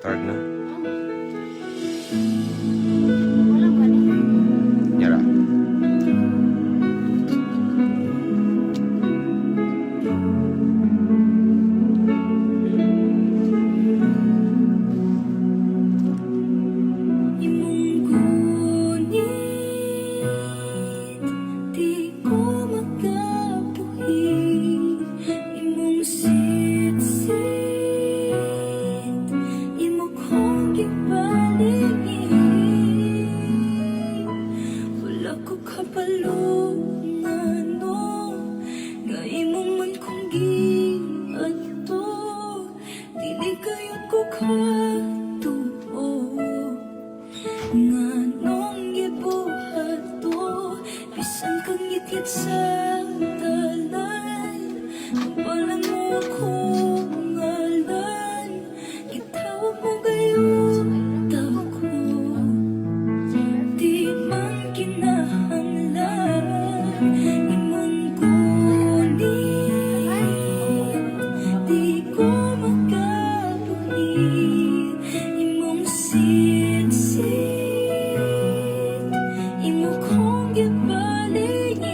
Start na. Wala ba ni? Nyara. Imong gunit, di ko makabuhi. Imong sitsit, imo kong gipaligid. Wala ko kabalo ngano nga imo man kong giadto. Dili kayod ko katuo nganong gibuhat to. Bisan kang ngitngit sa dalan, Nabalan mo akong ngalan. Gitawag mo gayud ako. Di man kinahanglan. Imong gunit, di ko makabuhi. Imong sitsit, imo kong gipaligid.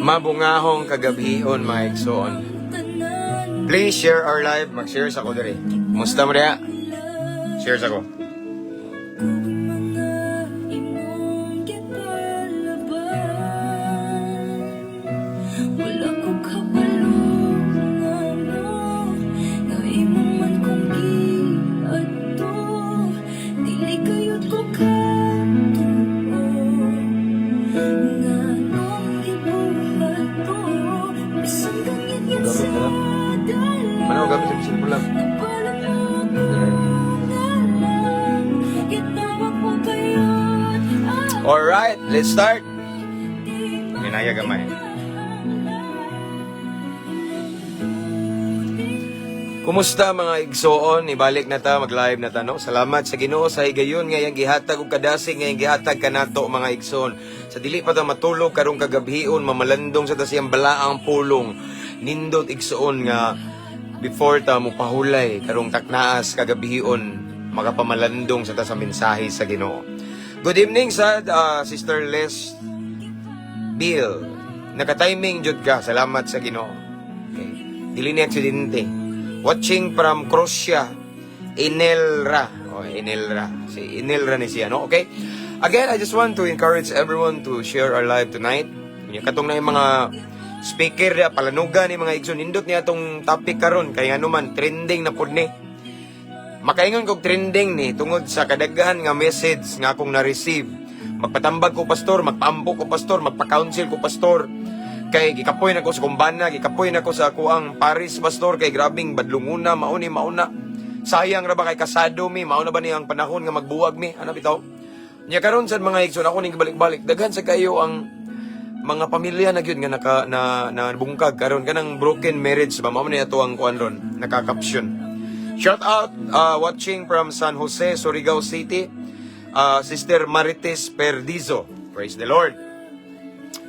Mabungahong kagabhion, mga igsoon. Tanan. Please share our live. Mag-share sa ko diri. Kumusta mo diha? Share sa ko. Kung mga imong gipalaban, wala ko kabalo ngano nga imo man kong giadto. Dili kayod ko katuo nganong gibuhat to. Bisan kang ngitngit sa dalan, Manaw gamit sa cellphone lang. Nabalan mo akong ngalan. Gitawag mo gayud ako. Alright, let's start. Minaya gamay. Kumusta, mga igsoon? Ibalik na ta, mag-live na ta, no? Salamat sa Ginoo sa higayon nga iyang gihatag ug kadasig nga iyang gihatag kanato, mga igsoon. Sa dili pa ta matulog karong kagabhion, mamalandong sa ta siyang balaang pulong. Nindot, igsoon, nga before ta mopahulay karong taknaas kagabhion, makapamalandong sa ta sa mensahe sa Ginoo. Good evening sa Sister Les Bill. Naka-timing jud ka. Salamat sa Ginoo. Okay. Dili ni aksidente. Watching from Croatia, Inelra. Oh, Inelra. Si Inelra ni siya, no? Okay? Again, I just want to encourage everyone to share our live tonight. Unya katong na yung mga speaker ya palanuga ni mga igsoon, nindot niya atong topic karon kay ano man, trending na pud ni. Makaingon kog trending ni tungod sa kadaghan nga message nga akong na-receive. Magpatambag ko, pastor, magpaampo ko, pastor, magpa-counsel ko, pastor. Kay gikapoy na ko sa kumbana, gikapoy na ko sa akuang Paris, pastor, kay grabing badlunguna, mauni mauna. Sayang ra ba kay kasado mi, mauna ba ni ang panahon nga magbuwag mi? Ano bitaw? Nya karon sad, mga igsoon, ako ning balik-balik, daghan sa kayo ang mga pamilya na gyud nga naka na, na bungkag karon, kanang broken marriage ba, mao ni ato ang kuan ron, naka-caption. Shout out, watching from San Jose, Surigao City, Sister Marites Perdizo. Praise the Lord.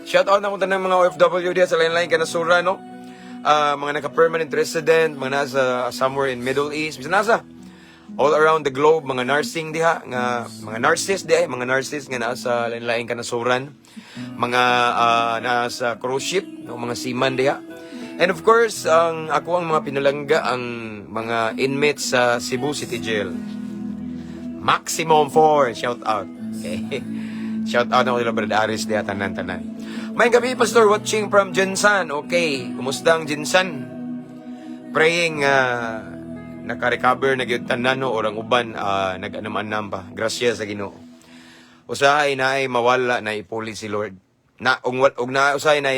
Shout out na kung tanang mga OFW diya sa lain-lain kanasura, no? Mga naka-permanent resident, mga nasa somewhere in Middle East, bisan nasa all around the globe, mga nursing diha, nga mga nurses diha, mga nurses nga nasa lain-lain kanasuran, mga nasa cruise ship, no, mga seaman diha. And of course, ang ako ang mga pinalangga, ang mga inmates sa Cebu City Jail. Maximum 4, shout out. Okay. Shout out na ko nila Brad Aris diha, tanan-tanan. May gabi, Pastor, watching from GenSan. Okay, kumusta ang GenSan? Praying naka-recover na gyud tanan, no, or ang uban nag-anam-anam pa. Grasya sa Ginoo. Usahay na ay mawala na ipuli si Lord. Na ug na usahay na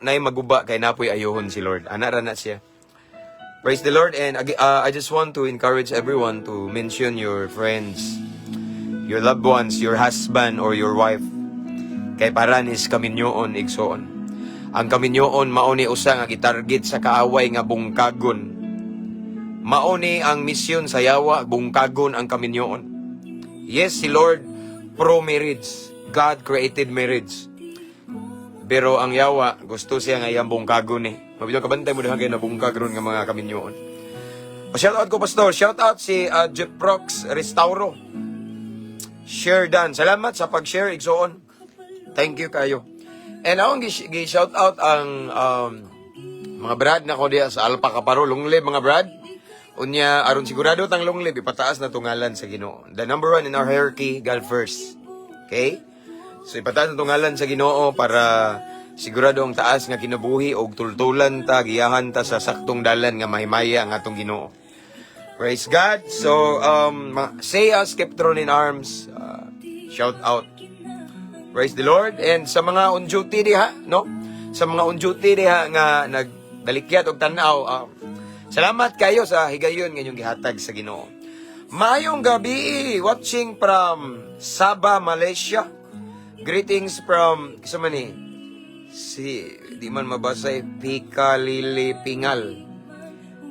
na maguba kay napoy ayohon si Lord. Ana ra na siya. Praise the Lord, and I just want to encourage everyone to mention your friends, your loved ones, your husband or your wife. Kay para ni sa kaminyoon, igsoon. Ang kaminyoon mao ni usa nga gitarget sa kaaway nga bungkagon. Mao ni ang misyon sa yawa, bungkagon ang kaminyoon. Yes, si Lord pro marriage. God created marriage. Pero ang yawa, gusto siya nga iyang bungkagon ni. Mabitaw kabantay mo diha kay nabungkag ron nga mga kaminyoon. Shout out ko, Pastor. Shout out si Jeprox Restauro. Share done. Salamat sa pag-share, igsoon. Thank you kayo. And akong gi-shout out ang mga brad na ko diya sa Alpha Kaparo. Long live, mga brad. Unya, aron sigurado tang long live, ipataas na tungalan sa Ginoo. The number one in our hierarchy, God first. Okay? So ipataas na tungalan sa Ginoo para sigurado ang taas nga kinabuhi og tultulan ta, giyahan ta sa saktong dalan nga mahimaya ang atong Ginoo. Praise God. So, say us, kept in arms. Shout out. Praise the Lord. And sa mga on duty diha, no? Sa mga on duty diha nga nagdalikyat og tan-aw, salamat kayo sa higayon nga inyong gihatag sa Ginoo. Maayong gabi, watching from Sabah, Malaysia. Greetings from kinsa man ni? Si di man mabasa eh, Pika Lili Pingal.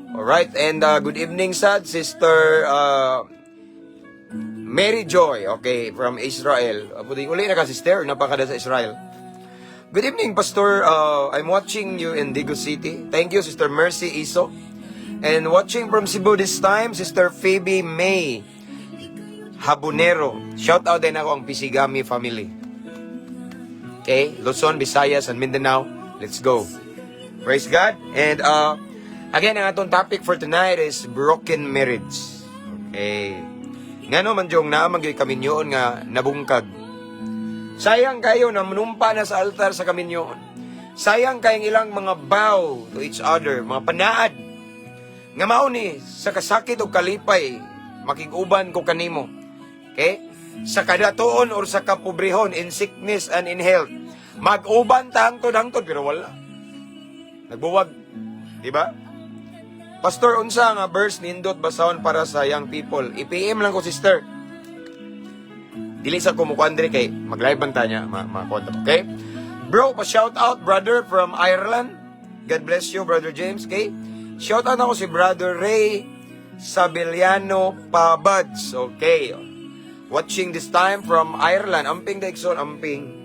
Alright, and good evening sad, Sister Mary Joy, okay, from Israel. Pwede uli na ka, sister, napakada sa Israel. Good evening, Pastor. I'm watching you in Digos City. Thank you, Sister Mercy Iso. And watching from Cebu this time, Sister Phoebe May Habonero. Shout out din ako ang Pisigami family. Okay, Luzon, Visayas, and Mindanao. Let's go. Praise God. And again, ang atong topic for tonight is broken marriage. Okay. Ngano man jong naa man gyud kaminyoon nga nabungkag? Sayang kayo na manumpa na sa altar sa kaminyoon. Sayang kayong ilang mga vow to each other, mga panaad. Nga mao ni sa kasakit o kalipay, makig-uban ko kanimo. Okay? Sa kadatoon or sa kapobrehon, in sickness and in health. Mag-uban ta hangtod-hangtod, pero wala. Nagbuwag. Di ba? Pastor, unsa nga verse nindot basahon para sa young people? I-PM lang ko, sister. Dili sa kumukuan diri kay mag-live man ta niya, ma ma okay? Bro, pa shout out brother from Ireland. God bless you, Brother James, okay? Shout out ako si Brother Ray Sabiliano Pabads, okay? Watching this time from Ireland. Amping Dexon, amping.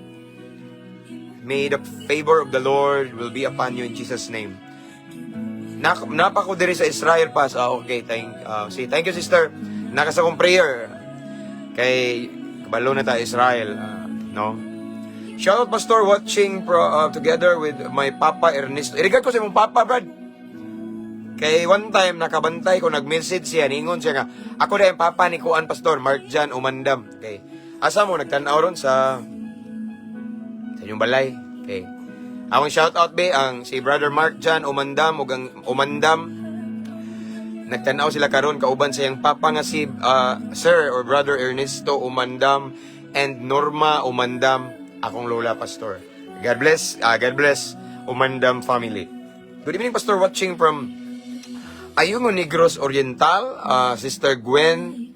May the favor of the Lord will be upon you in Jesus' name. Napa ko diri sa Israel pas. Ah, okay, see, thank you, sister. Naka sa akong prayer. Kay kabalo na ta Israel, no? Shout out, Pastor, watching together with my papa Ernesto. I-regard ko sa imong papa, Brad. Kay one time nakabantay ko, nag-message siya, ningon siya nga ako na yung papa ni Kuan, Pastor Mark Jan Umandam. Okay. Asa mo nagtan-aw ron sa inyong balay? Okay. Awang shout out be ang si Brother Mark Jan Umandam ug ang Umandam, nagtan-aw sila karon kauban sa iyang papa nga si Sir or Brother Ernesto Umandam and Norma Umandam, akong lola, Pastor. God bless Umandam family. Good evening, Pastor, watching from Ayungon, Negros Oriental, Sister Gwen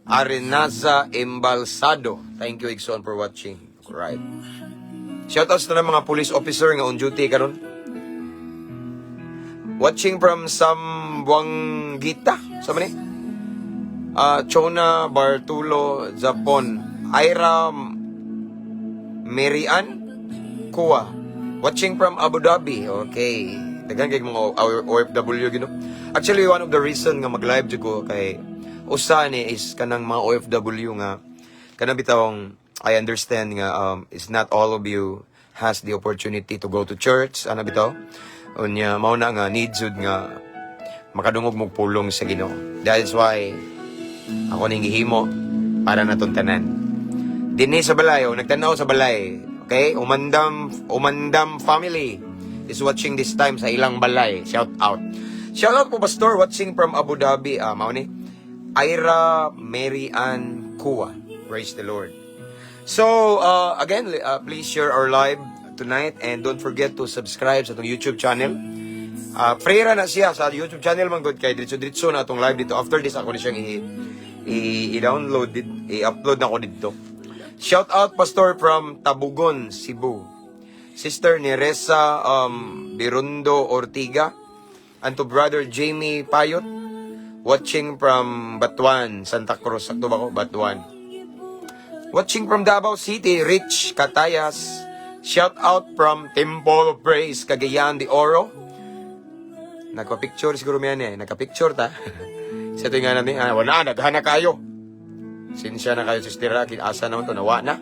Arenaza Embalsado. Thank you, Igsoon, for watching. Right. Shoutouts na mga police officer nga on duty karon. Watching from Zamboanguita. Sa man ni? Chona Bartulo Zapon. Ira Marian Kua. Watching from Abu Dhabi. Okay. Daghan kay mga OFW gino. Actually, one of the reason nga mag-live jud ko kay usa ni is kanang mga OFW nga kanang bitawng I understand nga it's not all of you has the opportunity to go to church ana bitaw. Unya mao na nga need jud nga makadungog mo pulong sa Ginoo. That is why ako ning gihimo para natong tanan. Dinhi sa balay, o nagtanaw sa balay. Okay? Umandam Umandam family is watching this time sa ilang balay. Shout out. Shout out po, Pastor, watching from Abu Dhabi. Ah, mao ni Ira Mary Ann Kua. Praise the Lord. So, again, please share our live tonight and don't forget to subscribe sa atong YouTube channel. Free ra na siya sa YouTube channel man gud kay diretso-diretso na atong live dito. After this, ako ni siyang i-download, i-upload na ko dito. Shout out, Pastor, from Tabugon, Cebu. Sister Neresa Birundo Ortiga and to Brother Jamie Payot watching from Batuan, Santa Cruz. Sakto ba ko? Batuan. Watching from Davao City, Rich Katayas. Shout out from Temple of Praise, Cagayan de Oro. Nagpa-picture siguro mi ani eh. Nagka-picture ta. Sa ito nga natin, ah, wala, naghana kayo. Sinsya na kayo, sister. Asa naman to, nawa na.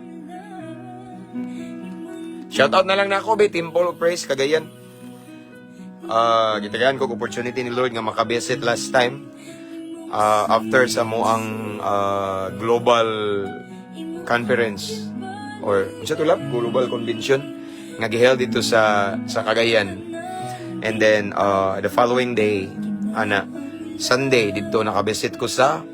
Shout out na lang na ako, be, Temple of Praise, Cagayan. Ah, gitagaan ko og opportunity ni Lord nga makabisit last time. After sa mo ang global conference or unsa to, lab, global convention nga giheld dito sa Cagayan. And then the following day ana Sunday dito nakabisit ko sa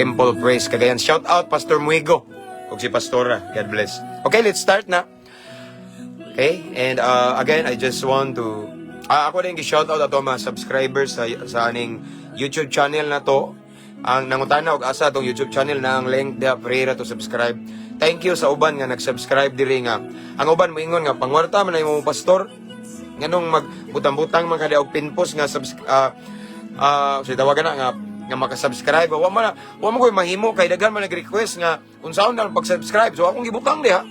Temple of Praise Cagayan. Shout out Pastor Muigo ug si Pastora. God bless. Okay, let's start na. Okay? And again, I just want to ako din gi-shout out ato mga subscribers sa aning YouTube channel na to. Ang nangutana og asa atong YouTube channel na ang link diha free ra to subscribe. Thank you sa uban nga nag-subscribe diri nga. Ang uban moingon nga pangwarta man na imo, pastor. Nganong magbutang-butang man ka og pinpost nga so tawagan na nga nga maka-subscribe. Wa man koy mahimo kay daghan man nag-request nga unsaon na ang pag-subscribe. So akong gibutang diha.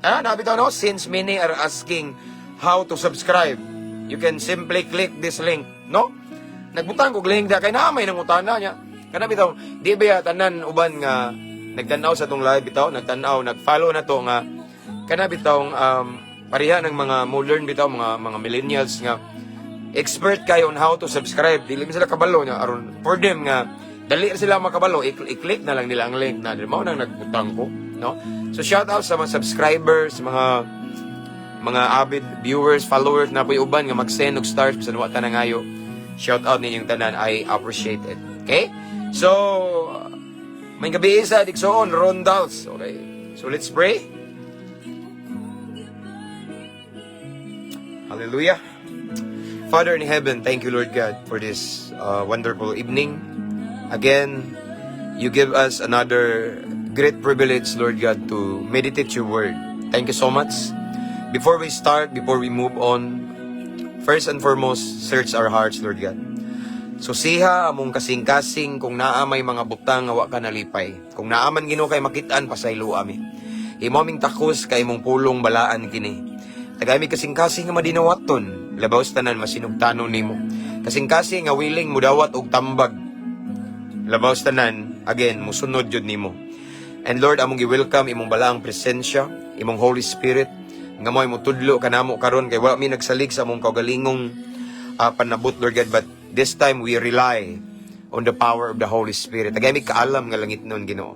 Ah, nabitaw no? Since many are asking how to subscribe, you can simply click this link, no? Nagbutang kog link da kay naa may nangutana niya. Kana bitaw, di ba tanan uban nga nagtan-aw sa tong live bitaw, nagtan-aw, nag-follow na to nga kana bitaw pareha ng mga modern bitaw, mga millennials nga expert kayo on how to subscribe. Dili man sila kabalo niya aron for them nga dali ra sila makabalo, i-click na lang nila ang link na mao nang nagbutang ko, no? So shout out sa mga subscribers, mga avid viewers, followers na po'y uban nga mag-send og stars bisan wa ta nangayo. Shout out ninyong tanan. I appreciate it. Okay? So, maayong gabii sa igsoon, Rondals. Okay. So let's pray. Hallelujah. Father in heaven, thank you, Lord God, for this wonderful evening. Again, you give us another great privilege, Lord God, to meditate your word. Thank you so much. Before we start, before we move on, first and foremost, search our hearts, Lord God. Susiha among kasing-kasing kung naa may mga butang nga wa ka nalipay. Kung naa man, Ginoo, kay makitaan, pasaylo ami. Imo aming takos kay imong pulong balaan kini. Tagay mi kasing-kasing nga madinawaton, labaw sa tanan masinugtanon nimo. Kasing-kasing nga willing mudawat og tambag. Labaw sa tanan, again, musunod jud nimo. And Lord, among gi-welcome imong balaang presensya, imong Holy Spirit, nga mo'y mutudlo kanamo karon kay wa mi nagsalig sa among kaugalingong panabot, Lord God, but this time we rely on the power of the Holy Spirit. Tagay mi kaalam nga langit nun, Ginoo.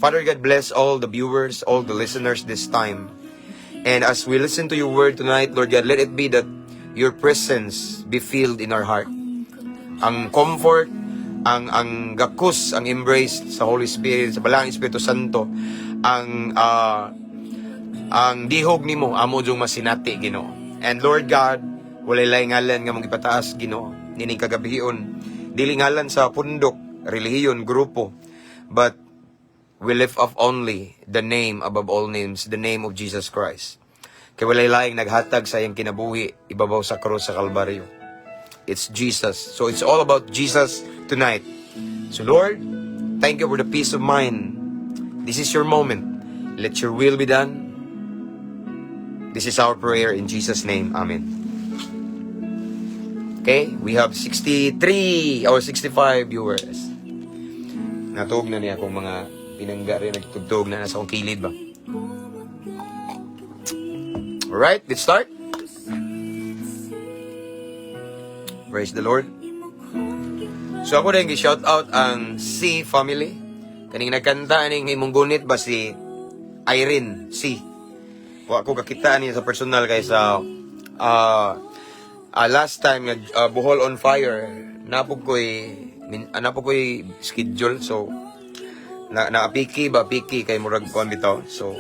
Father God, bless all the viewers, all the listeners this time. And as we listen to your word tonight, Lord God, let it be that your presence be filled in our heart. Ang comfort, ang gakos, ang embrace sa Holy Spirit, sa Balaang Espiritu Santo, ang dihog nimo amo jung masinati, Ginoo. And Lord God, walay laing ngalan nga mong ipataas, Ginoo, nining kagabion. Dili ngalan sa pundok, relihiyon, grupo, but we lift up only the name above all names, the name of Jesus Christ. Kay walay laing naghatag sa iyang kinabuhi ibabaw sa krus sa Kalbaryo. It's Jesus. So it's all about Jesus tonight. So Lord, thank you for the peace of mind. This is your moment. Let your will be done. This is our prayer in Jesus' name. Amen. Okay, we have 63 or 65 viewers. Natug na niya akong mga pinangga rin, nagtugtog na nasa akong kilid ba. Alright, let's start. Praise the Lord. So ako din shout out ang C family. Kaning nagkanta aning "Imong Gunit" ba, si Irene C. Wa ko kakita niya sa personal kay sa last time nga Bohol on Fire napog ko'y schedule, so na naapiki ba, piki kay murag kuan bitaw. So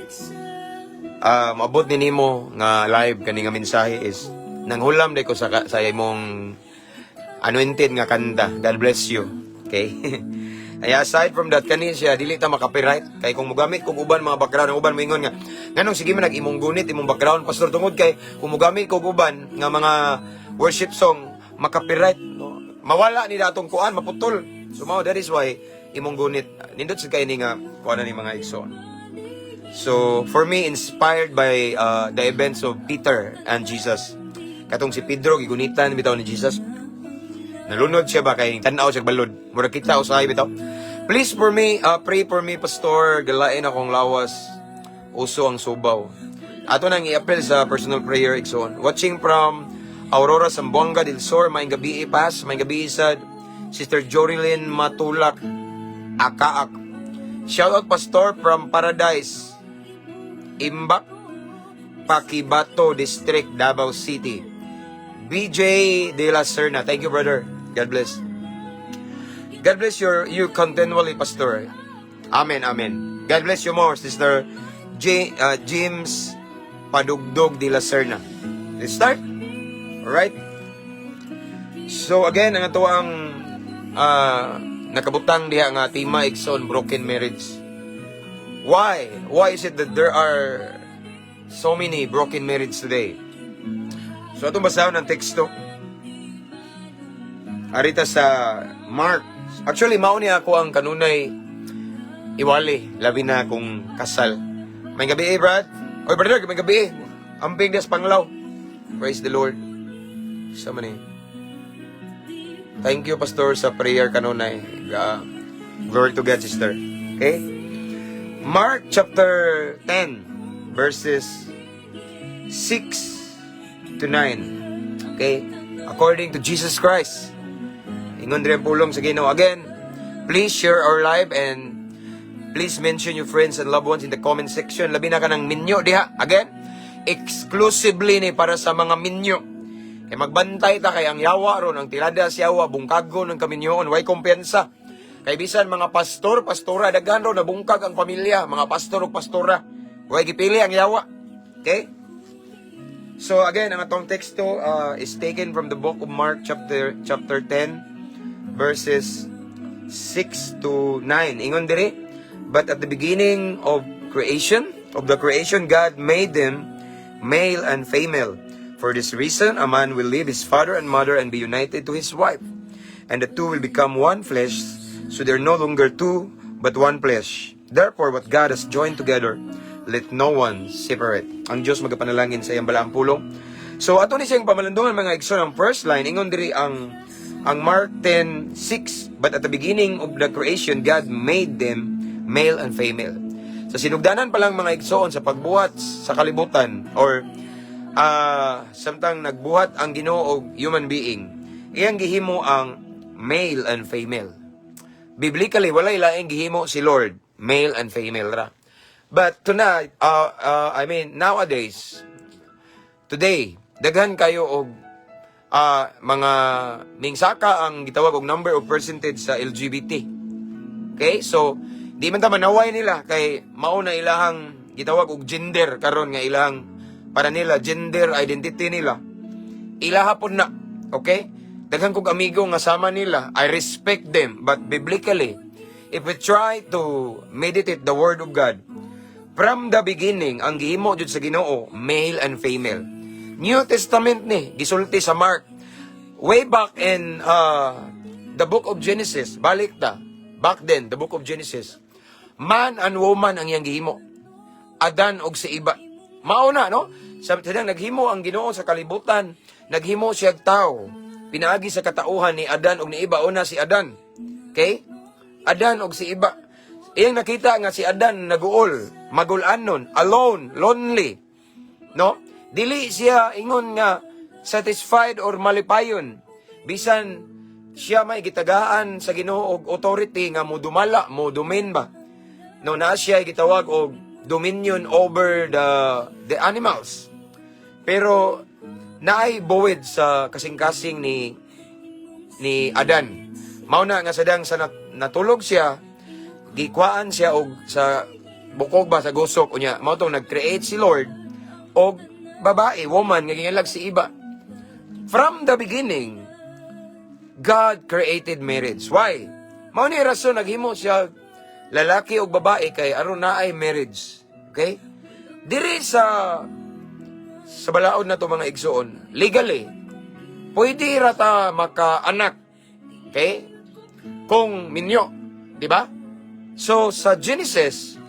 maabot ni nimo nga live kani nga mensahe is nanghulam day ko sa imong anointed nga kanta. God bless you. Okay. Kaya aside from that, kani siya dili ta maka-copyright kay kung mogamit kog uban mga background, ang uban moingon nga nganong sige man nag "Imong Gunit" imong background, pastor, tungod kay kung mogamit kog uban nga mga worship song, maka-copyright, no? Mawala ni datong kuan, maputol. So mao, that is why "Imong Gunit" nindot sa kay ni nga kuan na ni mga igsoon. So for me, inspired by the events of Peter and Jesus, katong si Pedro gigunitan bitaw ni Jesus. Nalunod siya ba kay tan-aw siya balod. Murag kita usahay bitaw. Please for me, pray for me, Pastor. Galain akong lawas. Uso ang subaw. Ato nang i-appeal sa personal prayer, igsoon. Watching from Aurora, Zamboanga del Sur, maayong gabii, Pas, maayong gabii sad. Sister Jorilyn Matulak, Akaak. Shout out, Pastor, from Paradise, Imbak, Paquibato District, Davao City. BJ De La Serna. Thank you, brother. God bless. God bless you continually, Pastor. Amen, amen. God bless you more, Sister James Padugdog De La Serna. Let's start. Alright? So again, ang ato ang nakabutang diha nga tema, igsoon, broken marriage. Why? Why is it that there are so many broken marriage today? So atong basahon ang teksto. Arita sa Mark. Actually, mao ni ako ang kanunay iwali, labi na kung kasal. Maayong gabii, Brad. Oy, brother, maayong gabii. Amping des panglaw. Praise the Lord. Sa man eh. Thank you, Pastor, sa prayer kanunay. Glory to God, sister. Okay? Mark chapter 10, verses 6 to 9. Okay? According to Jesus Christ. Ingon diri ang pulong sa Ginoo. Again, please share our live and please mention your friends and loved ones in the comment section. Labi na kanang minyo diha. Again, exclusively ni para sa mga minyo. Kay magbantay ta kay ang yawa ron, ang tirada sa yawa, bungkagon ng kaminyoon, way kumpiyansa. Kay bisan mga pastor, pastora, daghan ron, nabungkag ang pamilya, mga pastor ug pastora. Way gipili ang yawa. Okay? So again, ang atong teksto is taken from the book of Mark chapter 10 verses 6 to 9. Ingon diri, "But at the beginning of the creation, God made them male and female. For this reason, a man will leave his father and mother and be united to his wife, and the two will become one flesh, so they're no longer two, but one flesh. Therefore, what God has joined together, let no one separate." Ang Diyos magapanalangin sa iyang balaang pulong. So ato ni siyang pamalandungan, mga igsoon, ang first line, ingon diri ang Mark 10:6, "But at the beginning of the creation, God made them male and female." Sa sinugdanan pa lang, mga igsoon, sa pagbuhat sa kalibutan or samtang nagbuhat ang Ginoo og human being, iyang gihimo ang male and female. Biblically, walay laing gihimo si Lord, male and female ra. But tonight, I mean, nowadays, today, daghan kayo og mga mingsaka ang gitawag og number of percentage sa LGBT. Okay? So, di man ta manaway nila kay mao na ilahang gitawag og gender karon nga ilang para nila gender identity nila. Ilaha pod na. Okay? Daghan kog amigo nga sama nila. I respect them, but biblically, if we try to meditate the word of God, from the beginning, ang gihimo jud sa Ginoo, male and female. New Testament ni gisulti sa Mark. Way back in the book of Genesis, balik ta. Back then, the book of Genesis. Man and woman ang iyang gihimo. Adan og si Eva. Mao na, no? Sa sadang naghimo ang Ginoo sa kalibutan, naghimo siya og tao. Pinaagi sa katauhan ni Adan og ni Eva, una si Adan. Okay? Adan og si Eva. Iyang nakita nga si Adan naguol, magul-anon, alone, lonely. No? Dili siya ingon nga satisfied or malipayon. Bisan siya may gitagaan sa Ginoo og authority nga modumala, mo domain ba. No, naa siya gitawag og dominion over the animals. Pero naay void sa kasing-kasing ni Adan. Mao na nga sadang sa natulog siya, gikuhaan siya og sa bukog ba, sa gusok, unya mao tong nag-create si Lord og babae, woman nga gingalag si Eva. From the beginning, God created marriage. Why? Mao ni rason naghimo siya lalaki og babae kay aron naay marriage. Okay? Diri sa balaod na to, mga igsoon, legally pwede ra ta maka-anak. Okay? Kung minyo, di ba? So sa Genesis,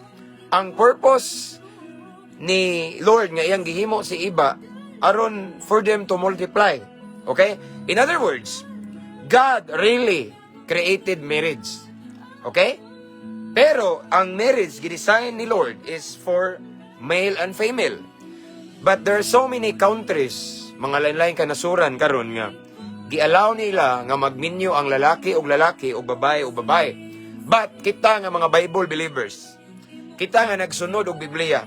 ang purpose ni Lord nga iyang gihimo si Eva aron for them to multiply. Okay? In other words, God really created marriage. Okay? Pero ang marriage gidesign ni Lord is for male and female. But there are so many countries, mga lain-lain kanasuran karon nga giallow nila nga magminyo ang lalaki og lalaki o babae og babae. But kita nga mga Bible believers, kita nga nagsunod og Biblia.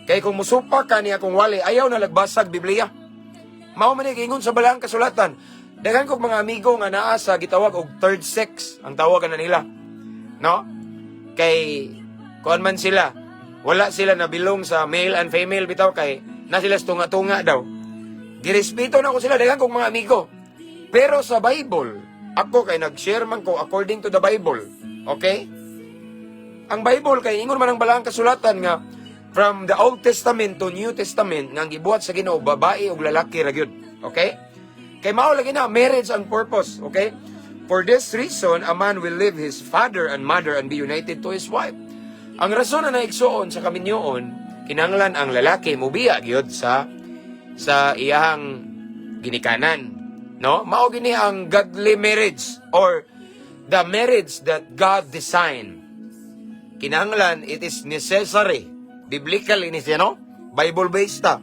Kay kung musupak ka niya kung wali, ayaw na lag basag Biblia. Mao man ni giingon sa balaang kasulatan. Daghan kog mga amigo nga naa sa gitawag og third sex, ang tawag na nila. No? Kay kuan man sila, wala sila nabilong sa male and female bitaw kay na sila sa tunga-tunga daw. Girespeto na ko sila, daghan kog mga amigo. Pero sa Bible, ako kay nag-share man ko according to the Bible. Okay? Ang Bible kay ingon man ang balaang kasulatan nga from the Old Testament to New Testament nga ang gibuhat sa Ginoo, babae ug lalaki ra gyud. Okay? Kay mao lagi na marriage ang purpose, okay? For this reason, a man will leave his father and mother and be united to his wife. Ang rason na naigsuon sa kaminyoon, kinahanglan ang lalaki mubiya gyud sa iyahang ginikanan. No? Mao gini ang godly marriage or the marriage that God designed. Kinahanglan, it is necessary. Biblically ni siya, no? Bible based ta.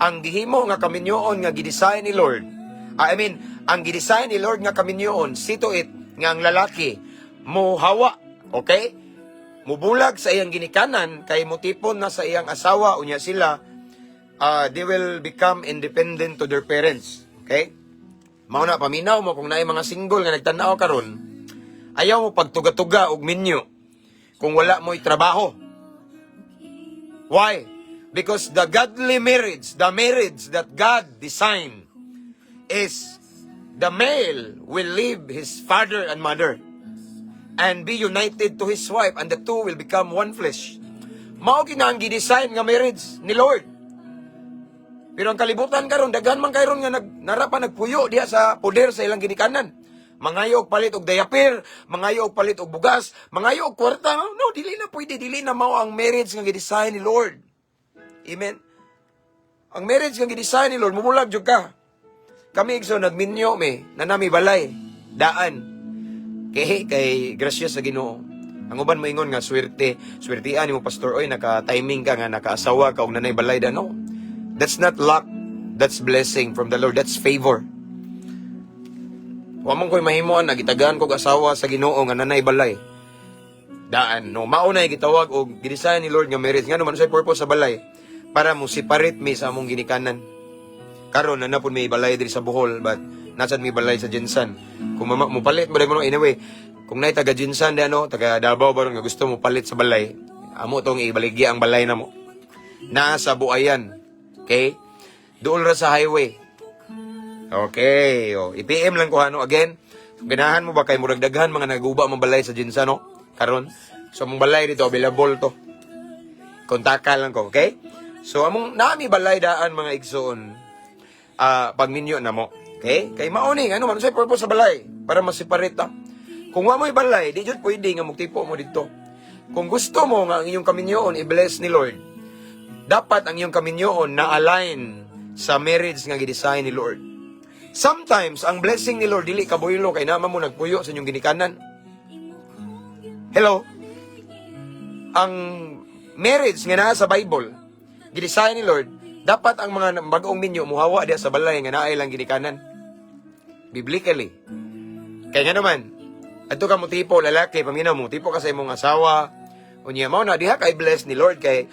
Ang gihimo nga kaminyoon nga gidesign ni Lord, I mean, ang gidesign ni Lord nga kaminyoon, see to it nga ang lalaki muhawa, okay? Mubulag sa iyang ginikanan kay mutipon na sa iyang asawa, unya sila they will become independent to their parents. Okay? Mao na, paminaw mo kung naay mga single nga nagtan-aw karon, ayaw mo pagtuga-tuga og minyo kung wala mo'y trabaho. Why? Because the godly marriage, the marriage that God designed, is the male will leave his father and mother and be united to his wife, and the two will become one flesh. Mao gina ang gidesign nga marriage ni Lord. Pero ang kalibutan karon, daghan man karon nga nara pa nagpuyo diha sa poder sa ilang ginikanan. Mangayo og palit og diaper, mangayo og palit og bugas, mangayo og kwarta. No, dili na pwede, dili na mao ang marriage nga gidesign ni Lord. Amen. Ang marriage nga gidesign ni Lord, mumulag jud ka. Kami igso nagminyo me, nanami balay, daan. Kay grasya sa Ginoo. Ang uban moingon nga swerte, swertian nimo, pastor, oy, naka-timing ka nga nakaasawa ka og nanay balay da. No. That's not luck. That's blessing from the Lord. That's favor. Wa man ko'y mahimuan, nagitagaan kog asawa sa Ginoo nga nanay balay. Daan, no, mao na gitawag og gidesign ni Lord nga marriage. Ngano man, say purpose sa balay? Para mo separate mi sa among ginikanan. Karon na napud may balay diri sa Bohol, but nasad may balay sa GenSan. Kung mama mo palit mo mo, anyway, kung nay taga GenSan di ano, taga Davao ba ron nga gusto mo palit sa balay, amo tong ibaligya ang balay namo. Naa sa Buayan. Okay? Dool ra sa highway. Okay, oh, i-PM lang ko ano again. Kung ganahan mo ba kay murag daghan mga naguba mga balay sa GenSan, no? Karon. So among balay dito available to. Kontaka lang ko, okay? So among nami balay daan, mga igsoon. Pagminyo na mo. Okay? Kay mao ni ano man say purpose sa balay para ma-separate ta. Kung wa mo'y balay, di jud pwede nga mugtipo mo didto. Kung gusto mo nga ang inyong kaminyoon i-bless ni Lord, dapat ang iyong kaminyoon na align sa marriage nga gidesign ni Lord. Sometimes, ang blessing ni Lord dili kabuylo kay naman mo nagpuyo sa inyong ginikanan. Hello? Ang marriage nga naa sa Bible, gidesign ni Lord, dapat ang mga bag-ong minyo muhawa diha sa balay nga naay lang ginikanan. Biblically. Kaya nga naman, adto ka mo tipo lalaki, paminaw mo, tipo ka sa imong asawa, unya mao na diha kay bless ni Lord kay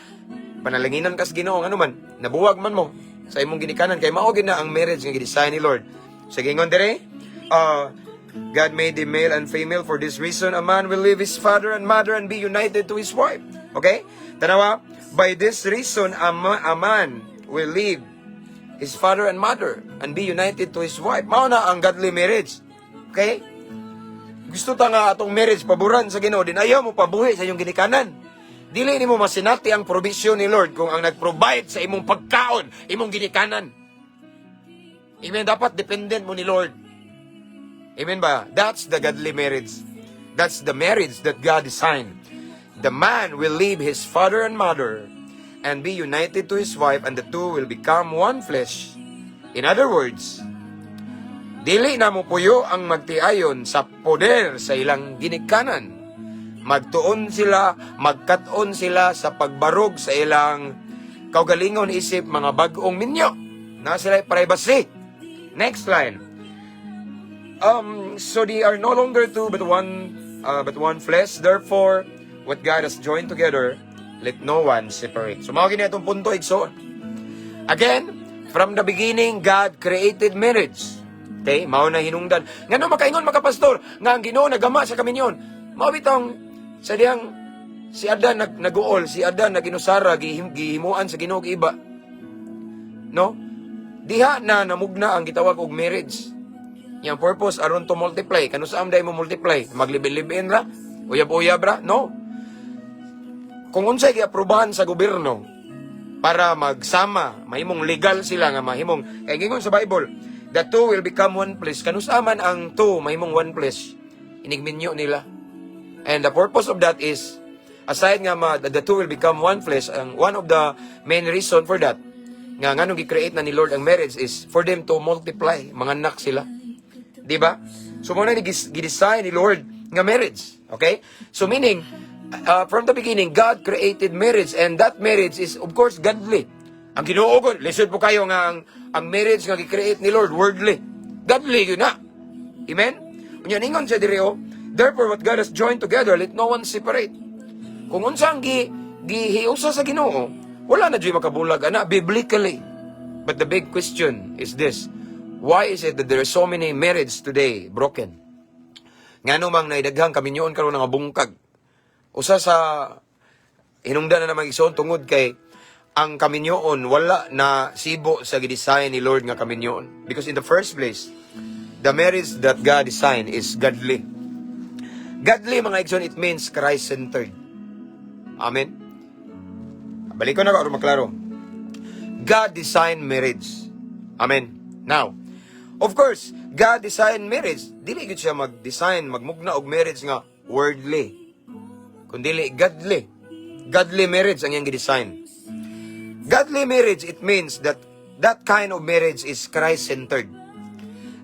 panalanginan kas Ginoo, ngano man, nabuwag man mo sa imong ginikanan kay mao gina ang marriage nga gidesign ni Lord. Sa gingon dire, God made the male and female. For this reason, a man will leave his father and mother and be united to his wife. Okay? Tanawa, by this reason, a man will leave his father and mother and be united to his wife. Mao na ang godly marriage. Okay? Gusto ta nga atong marriage paboran sa Ginoo din, ayaw mo pabuhi sa iyong ginikanan. Dili nimo masinati ang provision ni Lord kung ang nag-provide sa imong pagkaon, imong ginikanan. Amen. Dapat dependent mo ni Lord. Amen ba? That's the godly marriage. That's the marriage that God designed. The man will leave his father and mother and be united to his wife, and the two will become one flesh. In other words, Dili na mo puyo ang magtiayon sa poder sa ilang ginikanan. Magtuon sila, magkat-on sila sa pagbarog sa ilang kaugalingon isip mga bag-ong minyo. Na sila privacy. Next line. So they are no longer two but one flesh. Therefore, what God has joined together, let no one separate. So, mao gini atong punto, igsoon. Again, from the beginning, God created marriage. Okay, mao na hinungdan. Ngano makaingon makapastor nga ang Ginoo nagama sa kaminyoon? Mao bitong sa diyang si Adan nag naguol, si Adan naginusara, gihimuan sa Ginoo og iba. No? Diha na namugna ang gitawag og marriage. Yang purpose aron to multiply. Kanu sa day mo multiply? Maglive-in ra? Uyab-uyab ra? No. Kung unsay giaprobahan sa gobyerno para magsama, mahimong legal sila nga mahimong kay gingon sa Bible, the two will become one flesh. Kanusa man ang two mahimong one flesh? Inigminyo nila. And the purpose of that is, aside nga the two will become one flesh, ang one of the main reason for that, nga nganong gi-create na ni Lord ang marriage, is for them to multiply, mga anak sila. Di ba? So mao na ni gi-design ni Lord nga marriage. Okay? So meaning, from the beginning, God created marriage and that marriage is, of course, godly. Ang Ginoo gud, lisod po kayo nga ang marriage nga gi-create ni Lord worldly. Godly yun na. Amen? Unya ningon siya diri oh, "Therefore, what God has joined together, let no one separate." Kung unsa ang gihiusa sa Ginoo, wala na juy makabulag ana biblically. But the big question is this: why is it that there are so many marriage today broken? Ngano mang naidaghang kaminyoon karon nga bungkag? Usa sa hinungdan na namang, igsoon, tungod kay ang kaminyoon wala na sibo sa gidesign ni Lord nga kaminyoon. Because in the first place, the marriage that God designed is godly. Godly, mga igsoon, it means Christ-centered. Amen? Balik ko na aron maklaro. God designed marriage. Amen. Now, of course, God designed marriage. Dili gyud siya mag-design, magmugna og marriage nga worldly. Kundili godly. Godly marriage ang iyang gi-design. Godly marriage, it means that that kind of marriage is Christ-centered.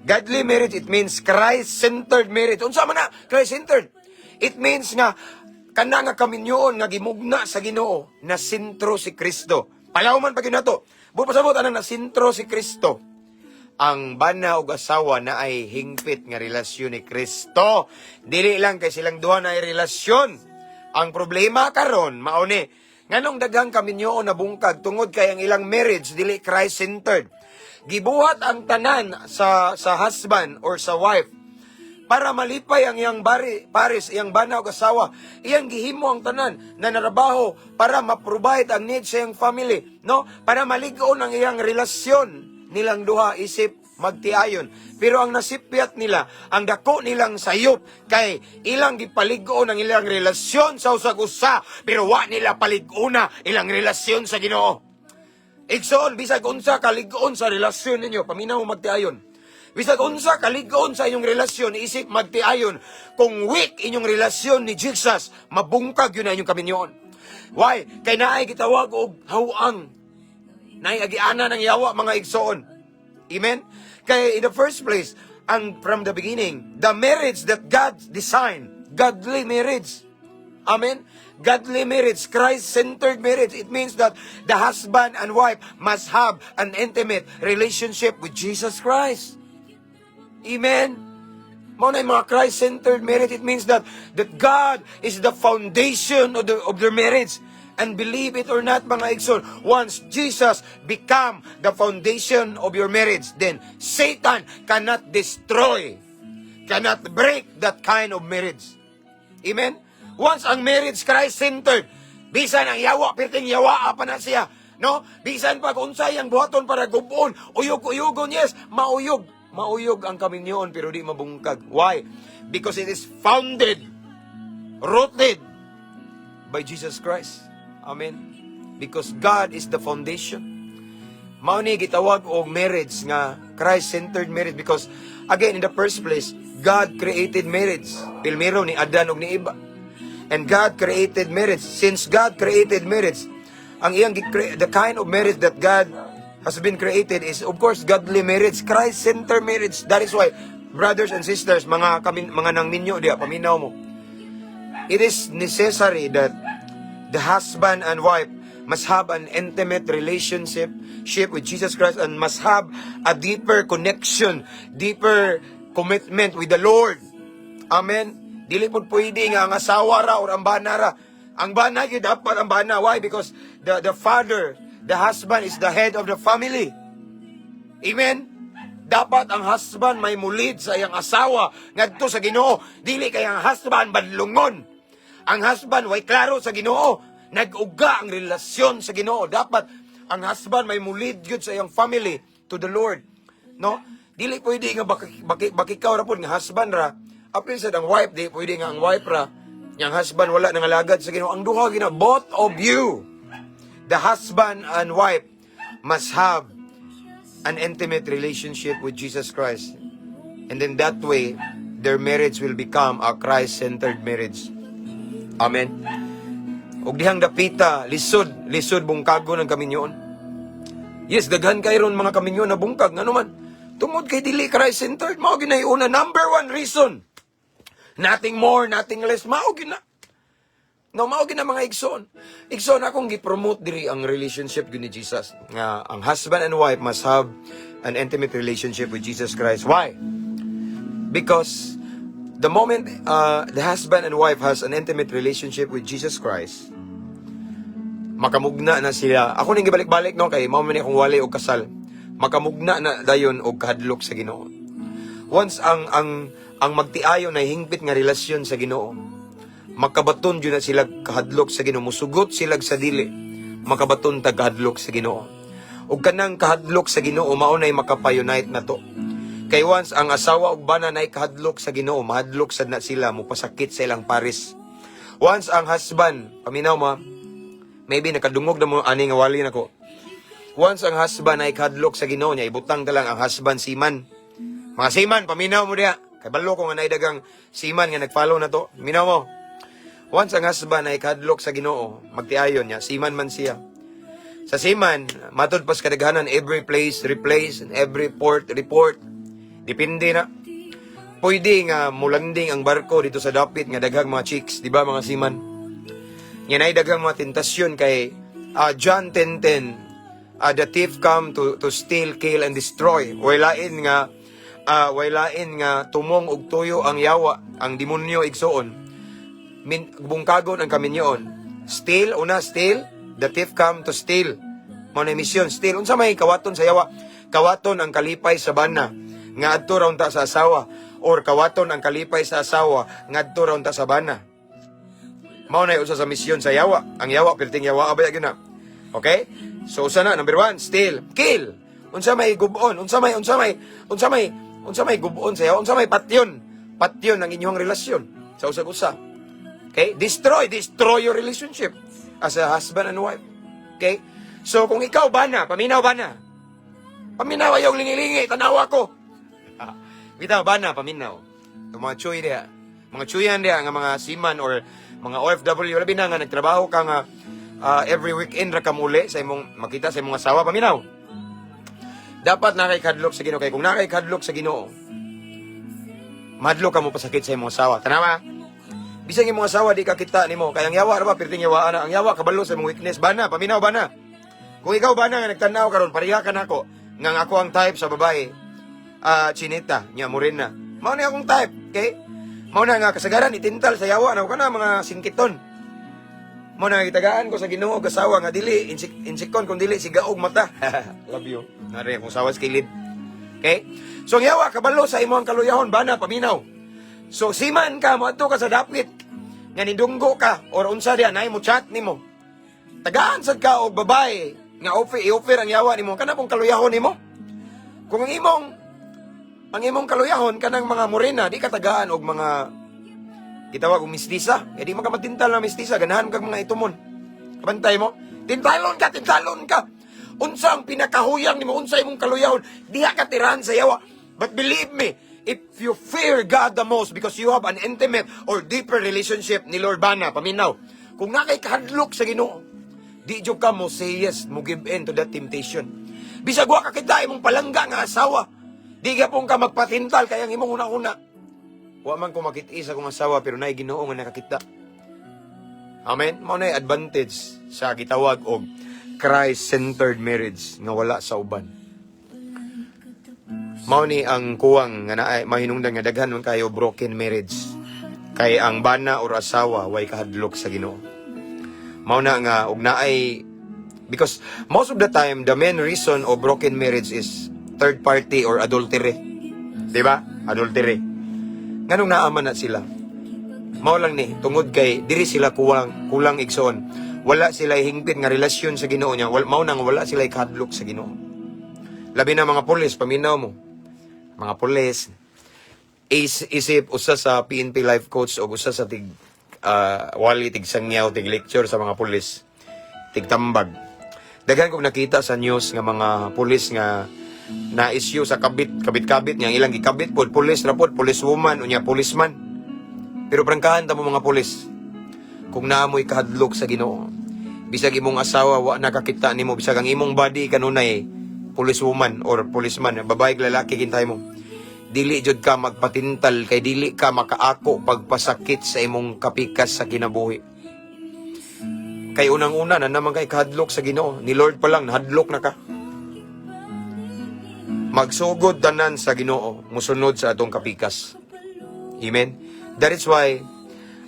Godly marriage, it means Christ-centered marriage. Unsa man na Christ-centered? It means nga kana nga kaminyoon nga gimugna sa Ginoo na sentro si Kristo. Palaw man pag nato. Buot pasabot anang na sentro si Kristo. Ang bana ug asawa na ay hingpit nga relasyon ni Kristo. Dili lang kay silang duha na ay relasyon. Ang problema karon mao ni nganong daghang kaminyoon na bungkag, tungod kay ang ilang marriage dili Christ-centered. Gibuhat ang tanan sa husband or sa wife para malipay ang iyang bari, pares, iyang bana ug asawa. Iyang gihimo ang tanan na narabaho para ma-provide ang needs sa iyang family, no? Para malig-on ang iyang relasyon nilang duha isip magtiayon. Pero ang nasipyat nila, ang dako nilang sayop kay ilang gipalig-on ang ilang relasyon sa usag usa, pero wa nila palig-ona ilang relasyon sa Ginoo. Igsoon, bisag unsa kalig-on sa relasyon ninyo, paminaw, magtiayon. Bisag unsa kalig-on sa inyong relasyon, isip magtiayon. Kung weak inyong relasyon ni Jesus, mabungkag yun na inyong kaminyoon. Why? Kay naay gitawag og hawang. Naay agianan ng yawa, mga igsoon. Amen? Kay in the first place, ang from the beginning, the marriage that God designed, godly marriage. Amen? Godly marriage, Christ-centered marriage. It means that the husband and wife must have an intimate relationship with Jesus Christ. Amen? Mao na yung mga Christ-centered marriage. It means that God is the foundation of their marriage. And believe it or not, mga igsoon, once Jesus become the foundation of your marriage, then Satan cannot destroy, cannot break that kind of marriage. Amen? Once ang marriage Christ-centered, bisan ang yawa, pirting yawa pa na siya. No? Bisan pag unsay ang buhaton para gubon, uyog-uyugon, yes, mauyog. Mauyog ang kaminyoon pero di mabungkag. Why? Because it is founded, rooted by Jesus Christ. Amen. Because God is the foundation. Mao ni gitawag og marriage nga Christ-centered marriage because, again, in the first place, God created marriage. Pilmero ni Adan ug ni Eva. And God created marriage. Since God created marriage, ang iyang the kind of marriage that God has been created is, of course, godly marriage, Christ-centered marriage. That is why, brothers and sisters, mga kamin, mga nang minyo diya, paminaw mo. It is necessary that the husband and wife must have an intimate relationship ship with Jesus Christ and must have a deeper connection, deeper commitment with the Lord. Amen. Dili pud pwede nga ang asawa ra or ang bana ra. Ang bana gyud, dapat ang bana. Why? Because the father, the husband is the head of the family. Amen. Dapat ang husband may mu-lead sa iyang asawa ngadto sa Ginoo. Dili kay ang husband badlungon. Ang husband way klaro sa Ginoo. Nag-uga ang relasyon sa Ginoo. Dapat ang husband may mu-lead gyud sa iyang family to the Lord. No? Dili pwede nga bakikaw ra pud nga husband ra. Apil sad ang wife, di pwede nga ang wife ra. Yang husband wala nangalagad sa Ginoo. Ang duha gina, both of you, the husband and wife, must have an intimate relationship with Jesus Christ. And then that way, their marriage will become a Christ-centered marriage. Amen. Ug dihang dapita, lisod, lisod bungkagon ang kaminyoon. Yes, daghan kay ron mga kaminyoon na bungkag. Ngano man? Tungod kay dili Christ-centered, mao ginay una, number one reason. Nothing more, nothing less, mao gina. No, mao gina, mga igsoon. Igsoon, akong gi-promote diri ang relationship gyud ni Jesus. Nga ang husband and wife must have an intimate relationship with Jesus Christ. Why? Because the moment the husband and wife has an intimate relationship with Jesus Christ, makamugna na sila. Ako ning gibalik-balik, no, kay mao man ni akong wali og kasal. Makamugna na dayon og kahadlok sa Ginoo. Once ang magtiayon na hingpit nga relasyon sa Ginoo, makabaton jud na sila kahadlok sa Ginoo, musugot sila sa dili, makabaton ta kahadlok sa Ginoo. Ug kanang kahadlok sa Ginoo mao nay makapa-unite na to. Kay once ang asawa ug bana nay kahadlok sa Ginoo, mahadlok sad na sila mopasakit sa ilang pares. Once ang husband, paminaw mo, maybe nakadungog na mo ani nga wali nako. Once ang husband ay kahadlok sa Ginoo niya, ibutang ta lang ang husband seaman. Mga seaman, paminaw mo diha. Kay balo ko nga naay daghang seaman nga nag-follow na to. Minaw mo. Once ang husband ay kahadlok sa Ginoo, magtiayon niya, seaman man siya. Sa seaman, matud pas kadaghanan, every place, replace, and every port, report. Depende na. Pwede nga mulanding ang barko dito sa dapit nga daghang mga chicks, di ba, mga seaman? Nga naay daghang mga tentasyon kay John 10:10, the thief come to steal, kill and destroy. Way lain nga tumong og tuyo ang yawa, ang demonyo, igsuon. Min bungkagon ang kaminyoon. Steal, una, steal, the thief come to steal. Mao na misyon, steal. Unsa may kawaton sa yawa? Kawaton ang kalipay sa bana nga adto ra unta sa asawa or kawaton ang kalipay sa asawa ngadto ra unta sa bana. Mao na usa sa misyon sa yawa. Ang yawa perting yawa abay gyud na. Okay? So usa na, number one, steal, kill. Unsa may gubon? Unsa may gubon sa yawa? Unsa may patyon? Patyon ang inyong relasyon sa usag usa. Okay? Destroy, destroy your relationship as a husband and wife. Okay? So kung ikaw bana, paminaw, bana. Paminaw, ayaw lingilingi, tanawa ko. Bitaw, bana, paminaw. Yung mga chuy diha. Mga chuyan diha nga mga seaman or mga OFW, labi na nga nagtrabaho ka nga every weekend ra ka muli sa imong makita sa imong asawa, paminaw. Dapat na kay kadlok sa Ginoo, kay kung na kay kadlok sa Ginoo, madlok ka mo pasakit sa imong asawa. Tanawa. Bisan imong asawa di ka kita nimo, kay ang yawa ra ba perting yawa na. Ang yawa kabalo sa imong weakness. Bana, paminaw, bana. Kung ikaw bana nga nagtanaw karon, pareha ka nako nga ang ako ang type sa babae. Ah, chinita, nya morena. Mao na akong type, okay? Mao na nga kasagaran itintal sa yawa na kana mga singkiton. Mao na nga gitagaan ko sa Ginoo og asawa nga dili insikon kung dili sigaog mata. Love you. Nari akong sawas kilid. Okay? So ang yawa kabalo sa imong kaluyahon, bana, paminaw. So seaman ka, moadto ka sa dapit nga nidunggo ka or unsa diha nay mo chat nimo. Tagaan sad ka og babae nga offer i-offer ang yawa nimo kana pong kaluyahon nimo. Kung ang imong kaluyahon kanang mga morena, di ka tagaan og mga gitawag og mistisa. Eh di man ka matintal na mistisa, ganahan kag mga itumon. Kabantay mo? Tintalon ka, tintalon ka. Unsa ang pinakahuyang nimo, unsa imong kaluyahon, diha ka tirahan sa yawa. But believe me, if you fear God the most because you have an intimate or deeper relationship ni Lord, bana, paminaw. Kung naa kay kahadlok sa Ginoo, di jud ka mo say yes, mo give in to that temptation. Bisag wa ka kita imong palangga nga asawa. Di gihapon ka magpatintal kay ang imong una-una. Wa man ko makit-i sa akong asawa, pero naay Ginoo nga nakakita. Amen. Mao na advantage sa gitawag og Christ-centered marriage nga wala sa uban. Mao ni ang kuwang nga naay mahinungdan nga daghan man kayo broken marriage. Kay ang bana or asawa way kahadlok sa Ginoo. Mao na nga og naay, because most of the time the main reason of broken marriage is third party or adultery. Di ba? Adultery. Nganong naa man na sila? Mao lang ni tungod kay diri sila kulang kulang, igsoon. Wala sila hingpit nga relasyon sa Ginoo niya. Mao nang wala sila kahadlok sa Ginoo. Labi na mga pulis, paminaw mo. Mga pulis is isip usa sa PNP life coach o usa sa tig wali tig sangyaw, tig lecture sa mga pulis, tig tambag. Daghan kog nakita sa news nga mga pulis nga na issue sa kabit, kabit-kabit niya, ilang gikabit pod pulis ra pod, police woman unya policeman. Pero prangkahan ta mo mga pulis, kung naa mo'y kahadlok sa Ginoo, bisag imong asawa wa nakakita nimo, bisag ang imong body kanunay police woman or policeman, babae, lalaki, gintay mo, dili jud ka magpatintal kay dili ka makaako pagpasakit sa imong kapikas sa kinabuhi. Kay unang-una na naman kay kahadlok sa Ginoo. Ni Lord pa lang nahadlok na ka. Magsugod tanan sa Ginoo, musunod sa atong kapikas. Amen. That is why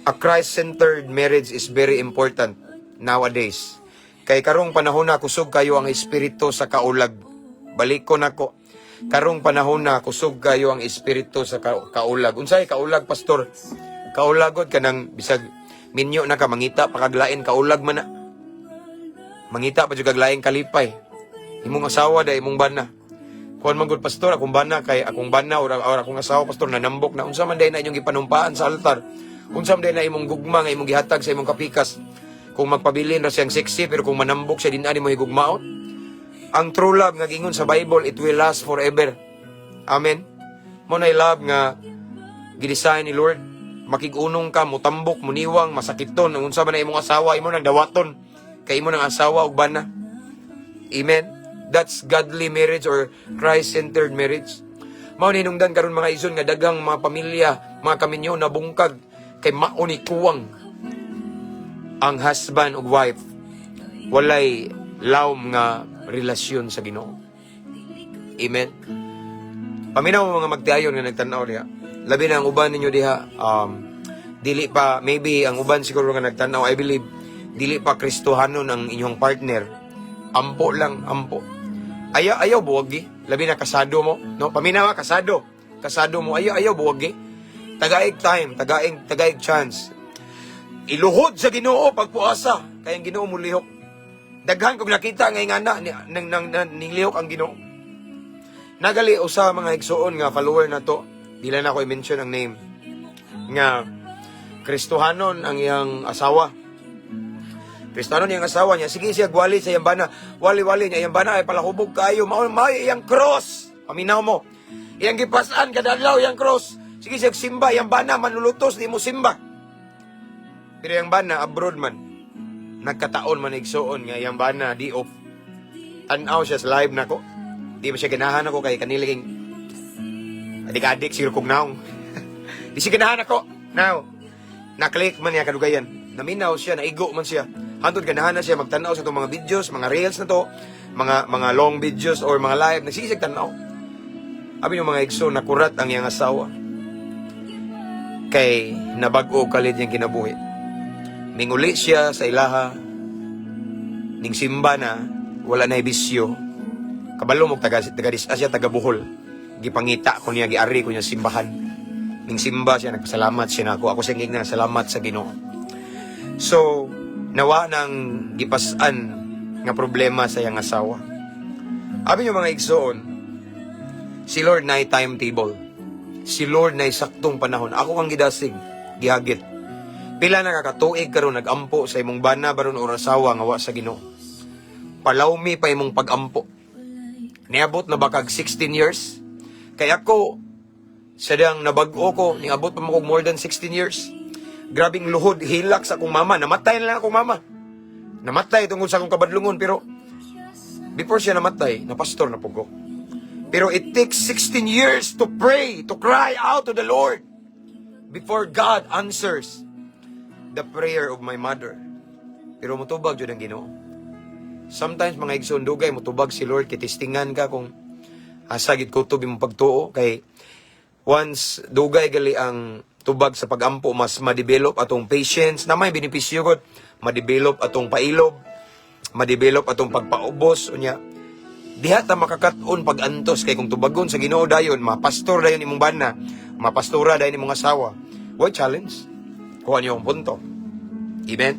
a Christ-centered marriage is very important nowadays. Kay karong panahon na, kusog kayo ang espiritu sa kaulag. Balik ko nako. Karong panahon na, kusog kayo ang espiritu sa kaulag. Unsay kaulag, pastor? Kaulagod kanang bisag minyo na ka, mangita pa kag lain, kaulag man na. Mangita pa jud kag laing kalipay. Imong asawa da, imong bana. Kuan man gud, pastor, akong bana kay akong bana or akong asawa, pastor, nanambok na. Unsa man day na inyong gipanumpaan sa altar? Unsa man day na imong gugma nga imong gihatag sa imong kapikas? Kung magpabilin ra siyang sexy, pero kung manambok siya, din ani mo higugmaon? Ang true love nga gingon sa Bible, it will last forever. Amen. Mao na love nga gidesign ni Lord. Makig-unong ka, mutambok, muniwang, masakiton. Ang unsa man na imong asawa, imo nang dawaton. Kay imo nang asawa ug bana. Amen. That's godly marriage or Christ-centered marriage. Mao ninungdan karon, mga igsoon, nga daghang mga pamilya, mga kaminyo na bungkag kay mao ni kuwang ang husband ug wife walay lawom nga relasyon sa Ginoo. Amen. Paminaw mo mga magtiayon nga nagtanaw diha. Labi na ang uban ninyo diha, dili pa, maybe ang uban siguro nga nagtanaw, I believe dili pa Kristohanon ang inyong partner. Ampo lang, ampo. Ayaw ayaw buwagi. Labi na kasado mo, no? Paminaw ha, kasado. Kasado mo, ayaw ayaw buwagi. Tagaig time, tagaig tagaig chance. Iluhod sa Ginoo pagpuasa kay ang Ginoo mulihok. Daghan kog nakita nga ingana ni nang nang, nang ninglihok ang Ginoo. Nagali usa, mga igsuon, nga follower na to. Dili na ako i-mention ang name. Nga Kristohanon ang iyang asawa. Kristohanon iyang asawa niya. Sige siya gwali sa iyang bana. Wali-wali niya iyang bana ay palahubog kayo. Mao may iyang cross. Paminaw mo. Iyang gipasan kada adlaw iyang cross. Sige siya simba iyang bana manlulutos di mo simba. Pero iyang bana abroad man. Nagkataon man, igsuon, nga iyang bana di off. Tan-aw siya sa live nako. Di ba siya ganahan ako kay kaniliging adik-adik siguro kog naong. Di siya ganahan ako. Now, na-click man niya kadugayan. Naminaw siya, naigo man siya. Hantod ganahan na siya magtanaw sa itong mga videos, mga reels na to, mga long videos or mga live, nagsisig tanaw. Abi yung mga igsoon, nakurat ang iyang asawa. Kay nabag-o kalid niyang kinabuhi. Minguli siya sa ilaha, ning simba na, wala na bisyo. Kabalo mo, taga, taga siya, taga Bohol. Gipangita ko niya, giari ko niya simbahan. Ning simba siya, nagpasalamat siya na ako. Ako siya ngigna, salamat sa Ginoo. So, nawa ng gipasan nga problema sa iyang asawa. Abi niyo, mga igsoon, si Lord na timetable. Si Lord na saktong panahon. Ako kang gidasig, gihagit. Pila na kakatuig karon nagampo sa imong bana baron or asawa nga wa sa Ginoo? Palawmi pa imong pagampo. Niabot na ba kag 16 years? Kaya ako, sadang nabag-o ko, niabot pa mo kog more than 16 years. Grabing luhod, hilak sa akong mama. Namatay na lang akong mama. Namatay tungkol sa akong kabadlungon, pero Before siya namatay, na pastor na po ko. Pero it takes 16 years to pray, to cry out to the Lord before God answers the prayer of my mother. Pero mutubag jud ang Ginoo. Sometimes, mga igsoon, dugay mutubag si Lord kay testingan ka kung asa gid kutob imong pagtuo, kay once dugay gali ang tubag sa pagampo, mas ma-develop atong patience na may benepisyo gud, ma-develop atong pailob, ma-develop atong pagpaubos. Unya diha ta makakat-on pag-antos, kay kung tubagon sa Ginoo dayon, mapastor dayon imong bana, mapastora dayon imong asawa, why challenge? Kuha niyo ang punto. Amen.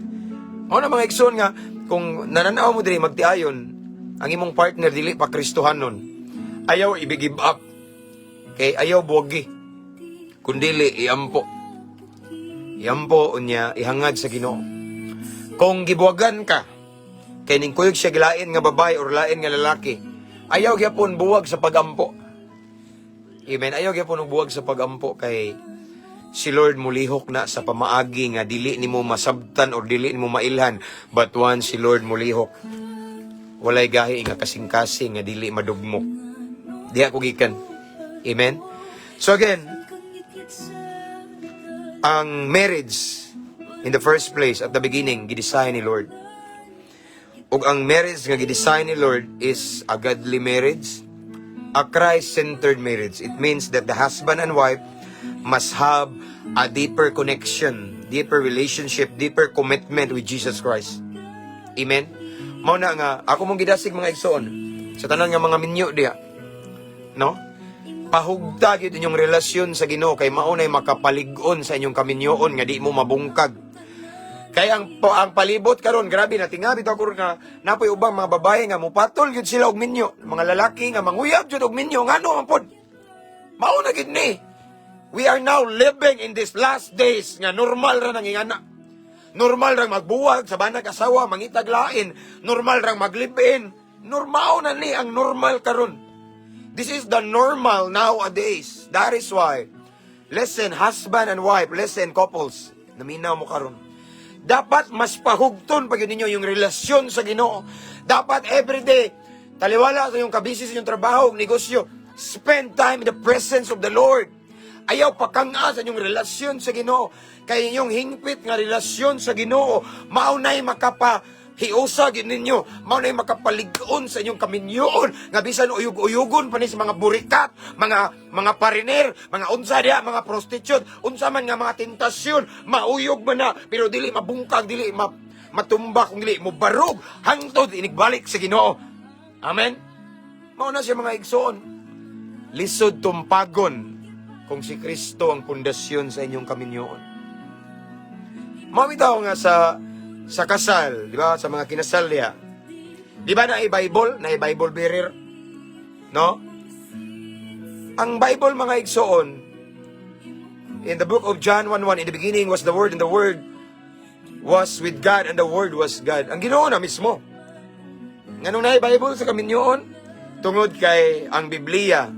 Mao na, mga igsoon, nga kung nananaw mo diri magtiayon ang imong partner dili pa Kristohanon, ayaw i-give up, kay ayaw buwagi kundili iampo, iampo, unya ihangad sa Ginoo. Kung gibuwagan ka kay ning kuyog siya gilain nga babae or lain nga lalaki, ayaw gyapon buwag sa pagampo. Amen. Ayaw gyapon og buwag sa pagampo, kay si Lord mulihok na sa pamaagi nga dili nimo masabtan or dili nimo mailhan. But once si Lord mulihok, walay gahi nga kasing-kasing nga dili madugmok. Diha ko gikan. Amen. So again, ang marriage in the first place, at the beginning, gidesign ni Lord. Ug ang marriage nga gidesign ni Lord is a godly marriage, a Christ-centered marriage. It means that the husband and wife must have a deeper connection, deeper relationship, deeper commitment with Jesus Christ. Amen? Mao na nga, ako mong gidasig, mga igsoon, sa tanan nga mga minyo diha. No? Pahugta gyud inyong relasyon sa Ginoo kay mao nay makapalig-on sa inyong kaminyoon nga di mo mabungkag. Kay ang palibot karon, grabe na tingabi to ako nga napoy ubang mga babae nga mupatol gyud sila og minyo, mga lalaki nga manguyab jud og minyo. Ngano man pod? Mao na gyud ni. We are now living in these last days nga normal ra nang ingana. Normal rang magbuwag sa banag asawa, mangitag lain, normal rang maglive-in. Normal na ni ang normal karon. This is the normal nowadays. That is why, listen, husband and wife, listen, couples, naminaw mo karon. Dapat mas pahugton pa gyud ninyo yung relasyon sa Ginoo. Dapat everyday, taliwala sa inyong kabisi sa inyong trabaho, negosyo, spend time in the presence of the Lord. Ayaw pakanga sa inyong relasyon sa Ginoo. Kay inyong hingpit nga relasyon sa Ginoo, mao nay makapa hiusa gyud ninyo, mao nay makapalig-on sa inyong kaminyoon nga bisan uyog-uyugon pa ni sa mga burikat, mga pariner, mga unsa diha, mga prostitute, unsa man nga mga tentasyon, mauyog man na, pero dili mabungkag, dili matumba, kung dili mo barog hangtod inigbalik sa Ginoo. Amen. Mao na siya, mga igsoon. Lisod tumpagon kung si Kristo ang pundasyon sa inyong kaminyoon. Mao bitaw nga sa kasal, di ba? Sa mga kinasal diha. Di ba na Bible, na Bible bearer? No? Ang Bible, mga igsoon, in the book of John 1:1, "In the beginning was the Word, and the Word was with God, and the Word was God." Ang Ginoo na mismo. Nganong naay Bible sa kaminyoon? Tungod kay ang Biblia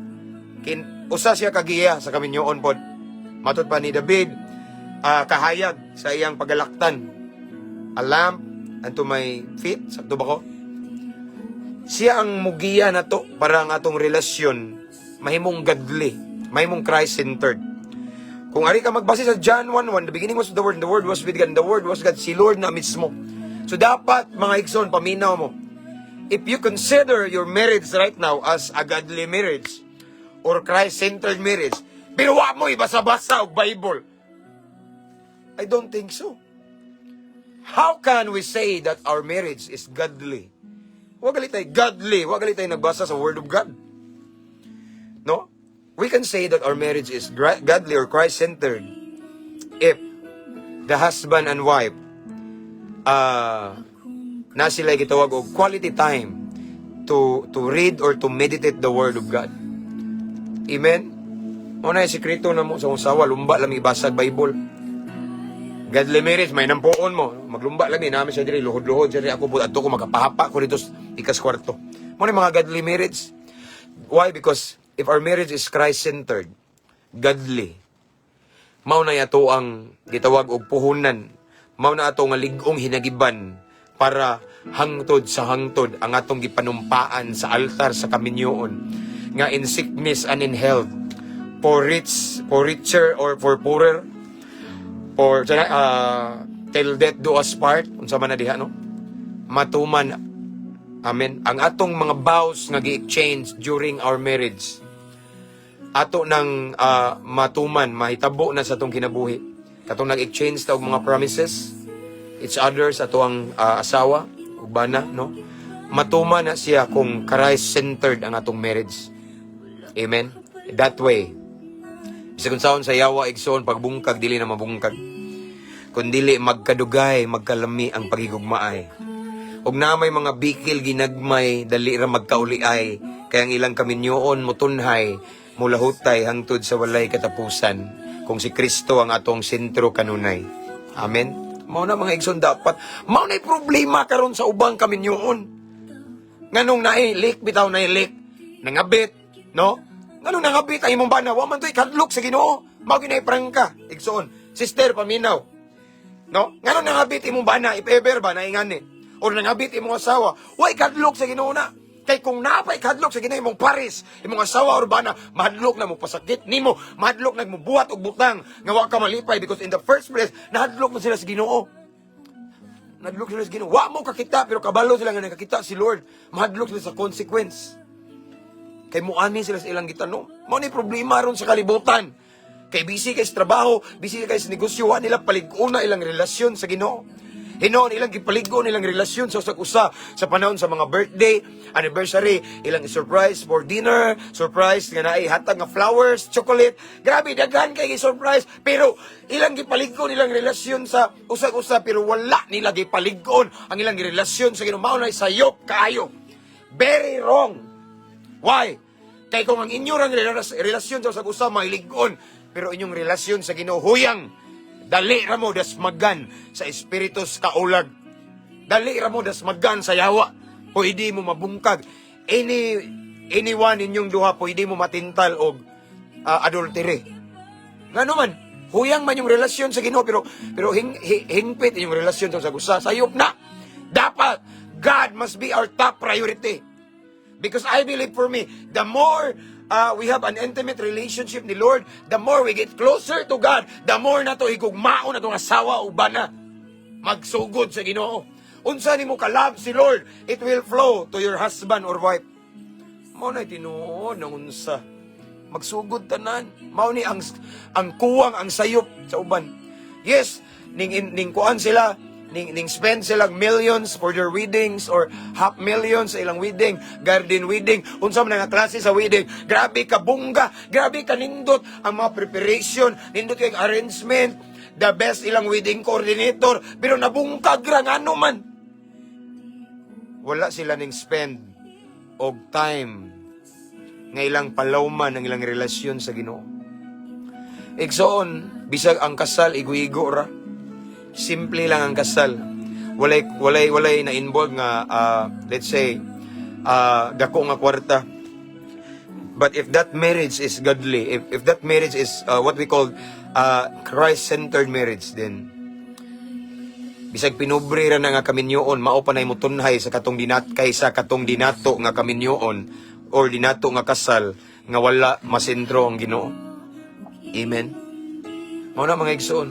kin usa siya kagiya sa kaminyoon pod. Matod pa ni David, kahayag sa iyang pagalaktan. "A lamp unto my feet," sakto ba ko? Siya ang mugiya na to para ang atong relasyon mahimong godly, mahimong Christ-centered. Kung ari ka magbase sa John 1:1, "The beginning was the Word, and the Word was with God, and the Word was God," si Lord na mismo. So dapat, mga igsoon, paminaw mo. If you consider your marriage right now as a godly marriage or Christ-centered marriage, pero wa mo ibasa-basa og Bible, I don't think so. How can we say that our marriage is godly? Wa gali tayo godly, wa gali tayo nagbasa sa Word of God. No? We can say that our marriage is godly or Christ-centered if the husband and wife na sila gitawag og quality time to read or to meditate the Word of God. Amen? Mao na yung sekreto na mo sa usawa, lumba lang ibasag Bible. Godly marriage, may nampuon mo. Maglumba lang ni namin siya diri, luhod-luhod siya diri. Ako po, adto ko magapahapa ko dito sa ikas kwarto. Mao na yung mga godly marriage. Why? Because if our marriage is Christ-centered, godly, mao na ato ang gitawag og puhunan. Mao na ato nga lig-ong hinagiban Para hangtod sa hangtod ang atong gipanumpaan sa altar sa kaminyoon nga in sickness and in health, for rich, for richer or for poorer, for till death do us part, unsa man na diha, no, matuman. Amen. Ang atong mga vows nga gi-exchange during our marriage, ato nang matuman, mahitabo na sa atong kinabuhi. Katong nag-exchange ta og mga promises each other sa atoang asawa ug bana, no, matuman na siya kung Christ-centered ang atong marriage. Amen. That way, bisag unsaon sa yawa, igsoon, pagbungkag, dili na mabungkag kun dili magkadugay, magkalami ang pagigugmaay. Ug na may mga bikil ginagmay, dali ra magkauliay, kay ang ilang kaminyoon mutunhay, mulahutay hangtod sa walay katapusan kung si Kristo ang atong sentro kanunay. Amen. Mao na, mga igsoon, dapat mao na problema karon sa ubang kaminyoon. Nganong naay leak bitaw, naay leak, nangabit, no? Nganong nangabit ang imong bana, wa man to'y kadlok sa Ginoo. Mao ginay prangka, igsoon. Sister, paminaw. No? Nganong nangabit imong bana, if ever ba naingani? Or nangabit imong asawa, way kadlok sa Ginoo na. Kay kung napay kadlok sa Ginoo imong pares, imong asawa or bana, mahadlok na mo pasakit nimo, mahadlok na mo buhat og butang nga wa ka malipay because in the first place nahadlok na sila sa Ginoo. Nahadlok sila sa Ginoo. Wa mo kakita pero kabalo sila nga nakakita si Lord. Mahadlok sila sa consequence. Kay muani sila sa ilang gitanom. Mao ni problema ron sa kalibutan. Kay busy kay sa trabaho, busy kay sa negosyo, wa nila palig-una ilang relasyon sa Ginoo. Hinoon ilang gipalig-on ilang relasyon sa usag usa sa panahon sa mga birthday, anniversary, ilang surprise for dinner, surprise nga naay hatag nga flowers, chocolate. Grabe, daghan kay surprise, pero ilang gipalig-on ilang relasyon sa usag usa pero wala nila gipalig-on ang ilang relasyon sa Ginoo. Mao na sayop kaayo. Very wrong. Why? Kay kung ang inyong relasyon sa usag usa mahilig-on, pero inyong relasyon sa Ginoo huyang, dali ra mo dasmagan sa espiritu sa kaulag. Dali ra mo dasmagan sa yawa. Pwede mo mabungkag. Anyone inyong duha pwede mo matintal og adultery. Ngano man, huyang man yung relasyon sa Ginoo pero pero hingpit inyong relasyon sa usag usa. Sayop na. Dapat God must be our top priority. Because I believe, for me, the more we have an intimate relationship ni Lord, the more we get closer to God, the more nato higugmaon atong asawa o bana. Magsugod sa Ginoo. Unsa nimo ka-love si Lord, it will flow to your husband or wife. Mao na tinuod ng unsa. Magsugod tanan. Mao ni ang kuwang, ang sayop sa uban. Yes, ning kuan sila, ning spend silang millions for their weddings or half million sa ilang wedding, garden wedding, unsa man nga klase sa wedding. Grabe ka bongga, grabe ka nindot ang mga preparation, nindot kay arrangement, the best ilang wedding coordinator, pero nabungkag ra, ngano man? Wala sila ning spend og time nga ilang palawman ang ilang relasyon sa Ginoo. Igsoon, bisag ang kasal igo-igo ra. Simple lang ang kasal. Walay na involved nga let's say dako nga kwarta. But if that marriage is godly, if that marriage is what we call Christ-centered marriage, then bisag pinubre ra na nga kaminyoon, mao pa nay mutunhay sa katong dinat kaysa katong dinato nga kaminyoon or dinato nga kasal nga wala masentro ang Ginoo. Amen. Mao na, mga igsoon.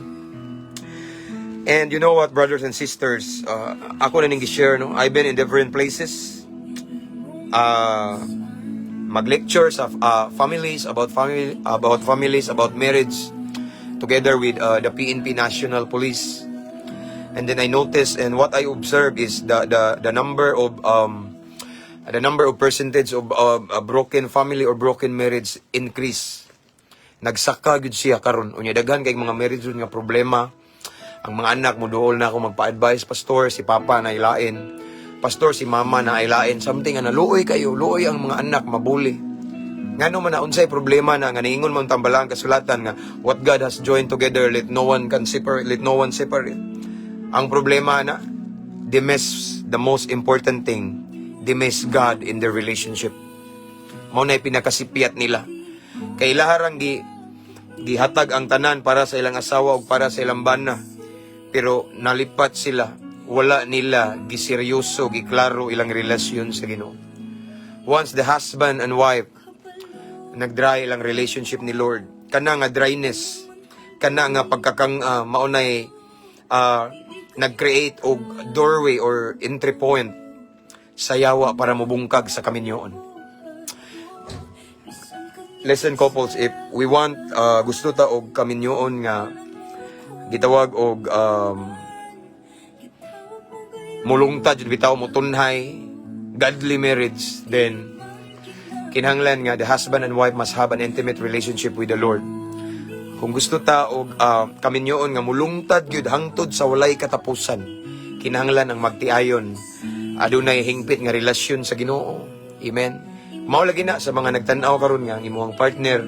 And you know what, brothers and sisters, ako na ning share, no? I've been in different places. Mag-lecture sa families, about family, about families, about marriage, together with the PNP National Police. And then I noticed, and what I observed is the number of percentage of a broken family or broken marriage increase. Nagsaka gyud siya karon. Unya daghan kay mga marriage nga problema. Ang mga anak mo duol na ako magpa-advise, "Pastor, si papa na ilain. Pastor, si mama na ilain." Something nga naluoy kayo, luoy ang mga anak mabuli. Ngano man na, unsay problema na nga niingon man tambalang kasulatan nga what God has joined together, let no one can separate, let no one separate. Ang problema na, they miss the most important thing. They miss God in their relationship. Mao na pinakasipyat nila. Kay ilaharang gihatag ang tanan para sa ilang asawa o para sa ilang bana. Pero nalipat sila. wala nila giseryoso, giklaro ilang relasyon sa Ginoo. Once the husband and wife nagdry ilang relationship ni Lord, kana nga dryness, kana nga pagkakang maunay nag-create og doorway or entry point sa yawa para mubungkag sa kaminyoon. Listen, couples, if we want, gusto ta og kaminyoon nga gitawag og mulungtad jud bitaw, mutunhay, godly marriage, then kinahanglan nga the husband and wife must have an intimate relationship with the Lord. Kung gusto ta og kaminyoon nga mulungtad gyud hangtod sa walay katapusan, kinahanglan ang magtiayon adunay hingpit nga relasyon sa Ginoo. Amen. Mao lagi na sa mga nagtan-aw karon nga ang imong partner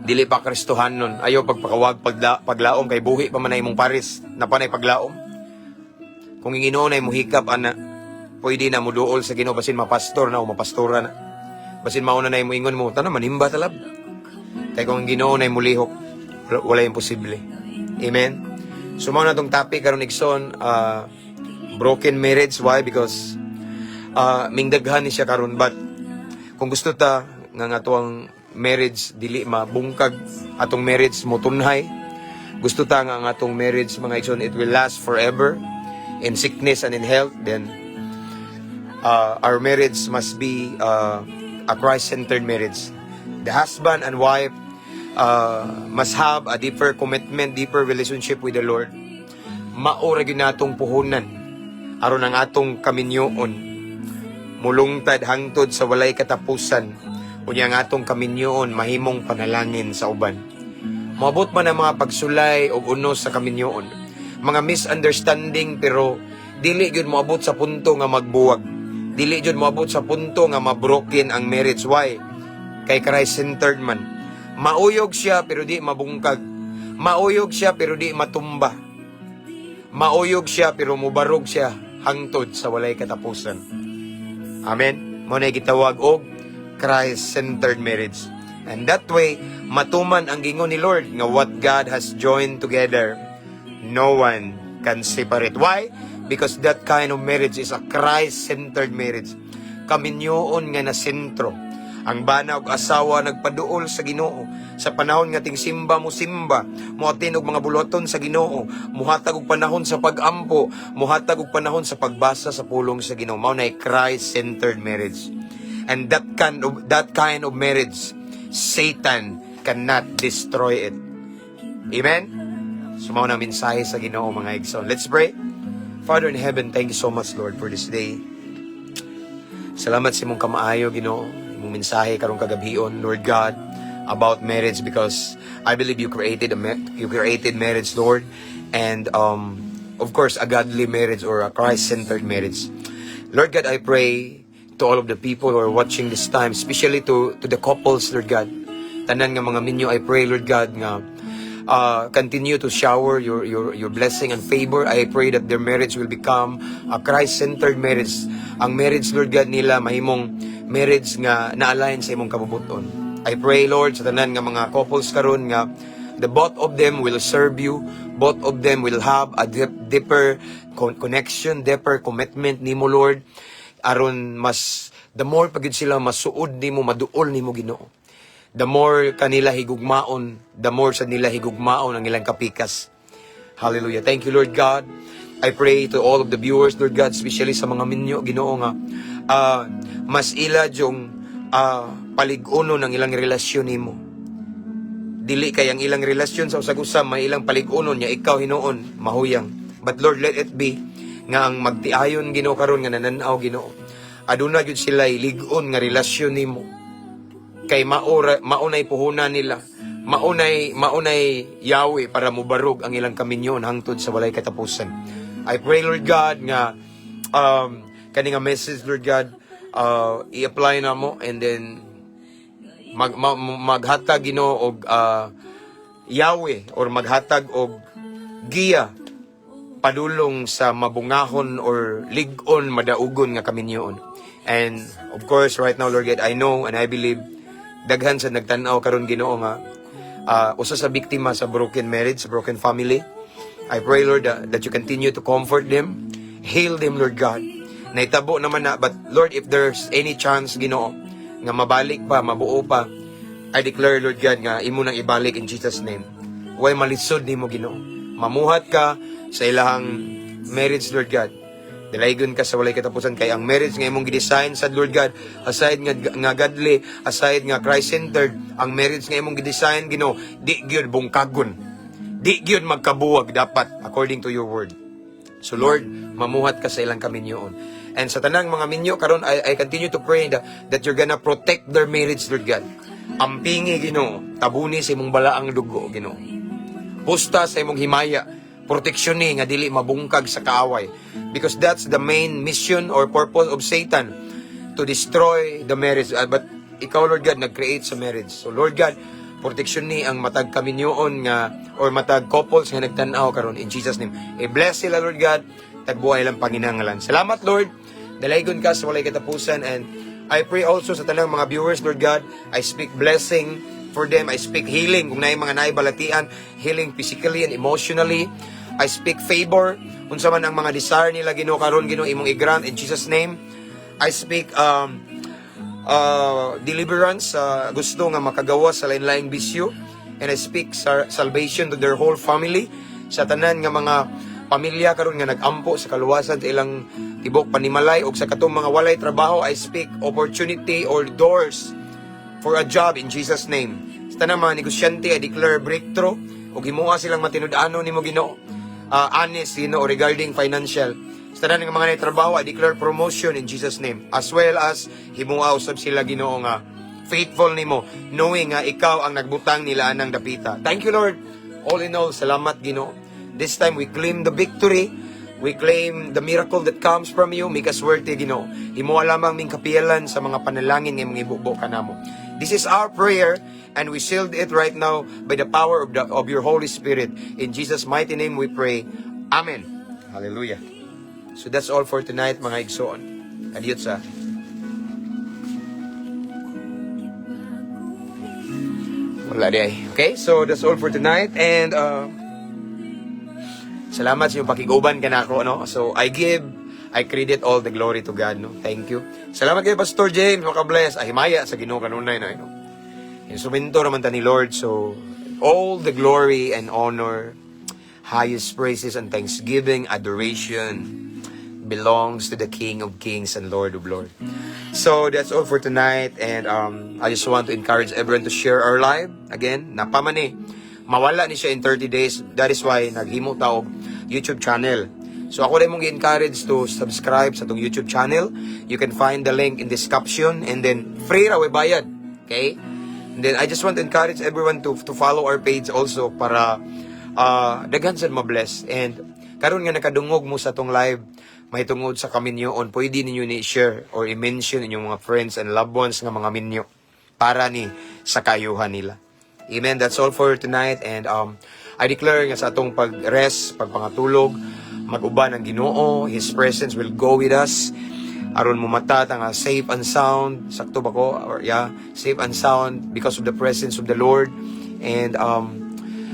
dili pa Kristohanon, ayo pagpakawag paglaom kay buhi pa man na imong pares na panay paglaom. Kung ang Ginoo na muhikap ana, pwede na muduol sa Ginoo, basin mapastor na o mapastora na. Basin mauna na mo ingon mo, tanan manimba talab. Kay kung ang Ginoo na mulihok, wala imposible. Amen. So mao na tong topic karon, igsoon, broken marriage. Why? Because mingdaghan ni siya karon, but kung gusto ta nga nga atuang marriage dili mabungkag, atong marriage motunhay, gusto ta nga ang atong marriage, mga igsoon, it will last forever in sickness and in health, then our marriage must be a Christ-centered marriage. The husband and wife must have a deeper commitment, deeper relationship with the Lord. Mao ra gyud natong puhunan aron ang atong kaminyoon mulungtad hangtod sa walay katapusan, unya ang atong kaminyoon mahimong panalangin sa uban. Moabot man ang mga pagsulay o unos sa kaminyoon, mga misunderstanding, pero dili gyud moabot sa punto nga magbuwag. Dili gyud moabot sa punto nga mabroken ang marriage. Why? Kay Christ-centered man. Mauyog siya pero di mabungkag. Mauyog siya pero di matumba. Mauyog siya pero mubarog siya hangtod sa walay katapusan. Amen. Mao na gitawag og Christ-centered marriage. And that way, matuman ang gingon ni Lord nga what God has joined together, no one can separate. Why? Because that kind of marriage is a Christ-centered marriage. Kaminyoon nga na sentro. Ang bana ug asawa nagpaduol sa Ginoo sa panahon nga ting simba mo simba, moatin og mga buluhaton sa Ginoo, muhatag og panahon sa pag-ampo, muhatag og panahon sa pagbasa sa pulong sa Ginoo. Mao na Christ-centered marriage. And that kind of marriage, Satan cannot destroy it. Amen. So mao na mensahe sa Ginoo, mga igsoon. Let's pray. Father in heaven, thank you so much, Lord, for this day. Salamat sa imong kamaayo, Ginoo, imong mensahe karong kagabhion, Lord God, about marriage, because I believe you created marriage, Lord, and of course a godly marriage or a Christ-centered marriage. Lord God, I pray to all of the people who are watching this time, especially to the couples, Lord God. Tanan nga mga minyo, I pray, Lord God, nga continue to shower your blessing and favor. I pray that their marriage will become a Christ-centered marriage. Ang marriage, Lord God, nila mahimong marriage nga na-align sa imong kabubuton. I pray, Lord, sa tanan nga mga couples karon nga the both of them will serve you, both of them will have a deeper connection, deeper commitment nimo, Lord, aron mas the more pagid sila masuod nimo, maduol nimo, Ginoo. The more kanila higugmaon, the more sa nila higugmaon ang ilang kapikas. Hallelujah. Thank you, Lord God. I pray to all of the viewers, Lord God, especially sa mga minyo, Ginoo, nga mas ila yung palig-uno ng ilang relasyon nimo. Dili kay ang ilang relasyon sa usag-usa may ilang palig-unon niya ikaw hinuon mahuyang. But Lord, let it be nga ang magtiayon, Ginoo, karon nga nananaw, Ginoo. Aduna gyud sila lig-on nga relasyon nimo. Kay maura maunay puhunan nila. Maunay yawi para mubarog ang ilang kaminyon hangtod sa walay katapusan. I pray, Lord God, nga kani nga message, Lord God, i-apply na mo and then maghatag, Ginoo, og Yahweh or maghatag og giya padulong sa mabungahon or lig-on madaugon nga kaminyoon. And of course, right now, Lord God, I know and I believe daghan sa nagtan-aw karon, Ginoo, nga usa sa biktima sa broken marriage, broken family. I pray, Lord, that you continue to comfort them, heal them, Lord God. Naitabo naman na, but Lord, if there's any chance, Ginoo, nga mabalik pa, mabuo pa, I declare, Lord God, nga imo nang ibalik in Jesus' name. Way malisod nimo, Ginoo. Mamuhat ka sa ilahang marriage, Lord God. Dalaygon ka sa walay katapusan kay ang marriage nga imong gi-design sa Lord God, aside nga godly, aside nga Christ-centered, ang marriage nga imong gi-design, Ginoo, di gyud bungkagon. Di gyud magkabuwag dapat according to your word. So Lord, mamuhat ka sa ilang kaminyoon. And sa tanang mga minyo karon, I continue to pray that you're gonna protect their marriage, Lord God. Ampingi, Ginoo, tabuni sa imong balaang dugo, Ginoo. Pusta sa imong himaya, proteksyon ni nga dili mabungkag sa kaaway. Because that's the main mission or purpose of Satan, to destroy the marriage. But ikaw, Lord God, nag-create sa marriage. So Lord God, proteksyon ni ang matag kaminyoon nga or matag couples nga nagtan-aw karon in Jesus' name. I-bless sila, Lord God, tagbuhay lang panginangalan. Salamat, Lord. Dalaygon ka sa walay katapusan and I pray also sa tanang mga viewers, Lord God, I speak blessing for them. I speak healing kung naay mga naay balatian, healing physically and emotionally. I speak favor unsa man ang mga desire nila, Ginoo, karon, Ginoo, imong i-grant in Jesus' name. I speak deliverance sa gusto nga makagawa sa lain-laing bisyo and I speak salvation to their whole family, sa tanan nga mga pamilya karon nga nagampo sa kaluwasan sa ilang tibok panimalay ug sa katong mga walay trabaho, I speak opportunity or doors for a job in Jesus' name. Sa tanang mga negosyante, I declare breakthrough ug himoa silang matinud-ano nimo, Ginoo. Honest, Ginoo, regarding financial. Sa tanan nga mga trabaho, I declare promotion in Jesus' name. As well as himoa usab sila, Ginoo, nga faithful nimo, knowing nga ikaw ang nagbutang nila anang dapita. Thank you, Lord. All in all, salamat, Ginoo. This time we claim the victory. We claim the miracle that comes from you. Make us worthy, Ginoo. Himoa lamang ming kapiyalan sa mga panalangin nga imong ibubo kanamo. This is our prayer and we sealed it right now by the power of your Holy Spirit. In Jesus' mighty name we pray. Amen. Hallelujah. So that's all for tonight, mga igsoon. Kadiyot sa. Wala di ay. Okay, so that's all for tonight. And salamat sa inyong pakiguban kanako, no? So I credit all the glory to God, no? Thank you. Salamat kay Pastor James, makabless. Ay, himaya sa Ginoo kanunay na, no? Instrumento naman ta ni Lord. So, all the glory and honor, highest praises and thanksgiving, adoration belongs to the King of Kings and Lord of Lords. So that's all for tonight, and I just want to encourage everyone to share our live. Again, naa pa man ni. Mawala ni siya in 30 days. That is why naghimo ta og YouTube channel. So ako rin mong encourage to subscribe sa atong YouTube channel. You can find the link in description and then free ra, way bayad. Okay? And then I just want to encourage everyone to follow our page also para daghan sad mabless. And karon nga nakadungog mo sa atong live may tungod sa kaminyoon, pwede ninyo ni share or i-mention inyong mga friends and loved ones nga mga minyo para ni sa kayuhan nila. Amen. That's all for tonight and I declare nga sa atong pag-rest, pagpangatulog, mag-uban ang Ginoo, His presence will go with us aron mumata ta nga safe and sound. Sakto ba ko? Or yeah, safe and sound because of the presence of the Lord. And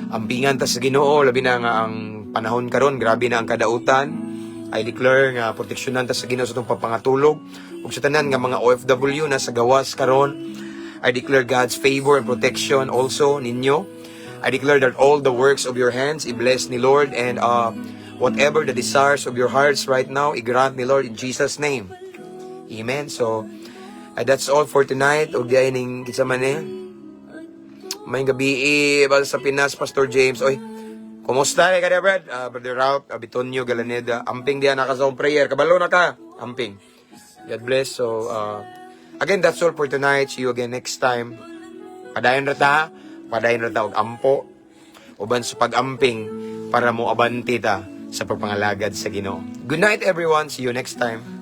ampingan ta sa Ginoo, labi na nga ang panahon karon, grabe na ang kadautan. I declare nga proteksyonan ta sa Ginoo sa atong pagpangatulog ug sa tanan nga mga OFW na sa gawas karon, I declare God's favor and protection also ninyo. I declare that all the works of your hands i-bless ni Lord and whatever the desires of your hearts right now, i-grant ni Lord in Jesus' name. Amen. So, that's all for tonight. Og diay ning kinsa man eh. Maayong gabii, bal sa Pinas, Pastor James. Oy, kumusta ka ka, Brad? Brother Ralph, Abitonio, Galaneda. Amping diya naka sa prayer. Kabalo na ka. Amping. God bless. So, again, that's all for tonight. See you again next time. Padayon ra ta. Padayon ra ta og ampo. Uban sa pag-amping para mo abante ta sa pagpangalagad sa Ginoo. Good night, everyone. See you next time.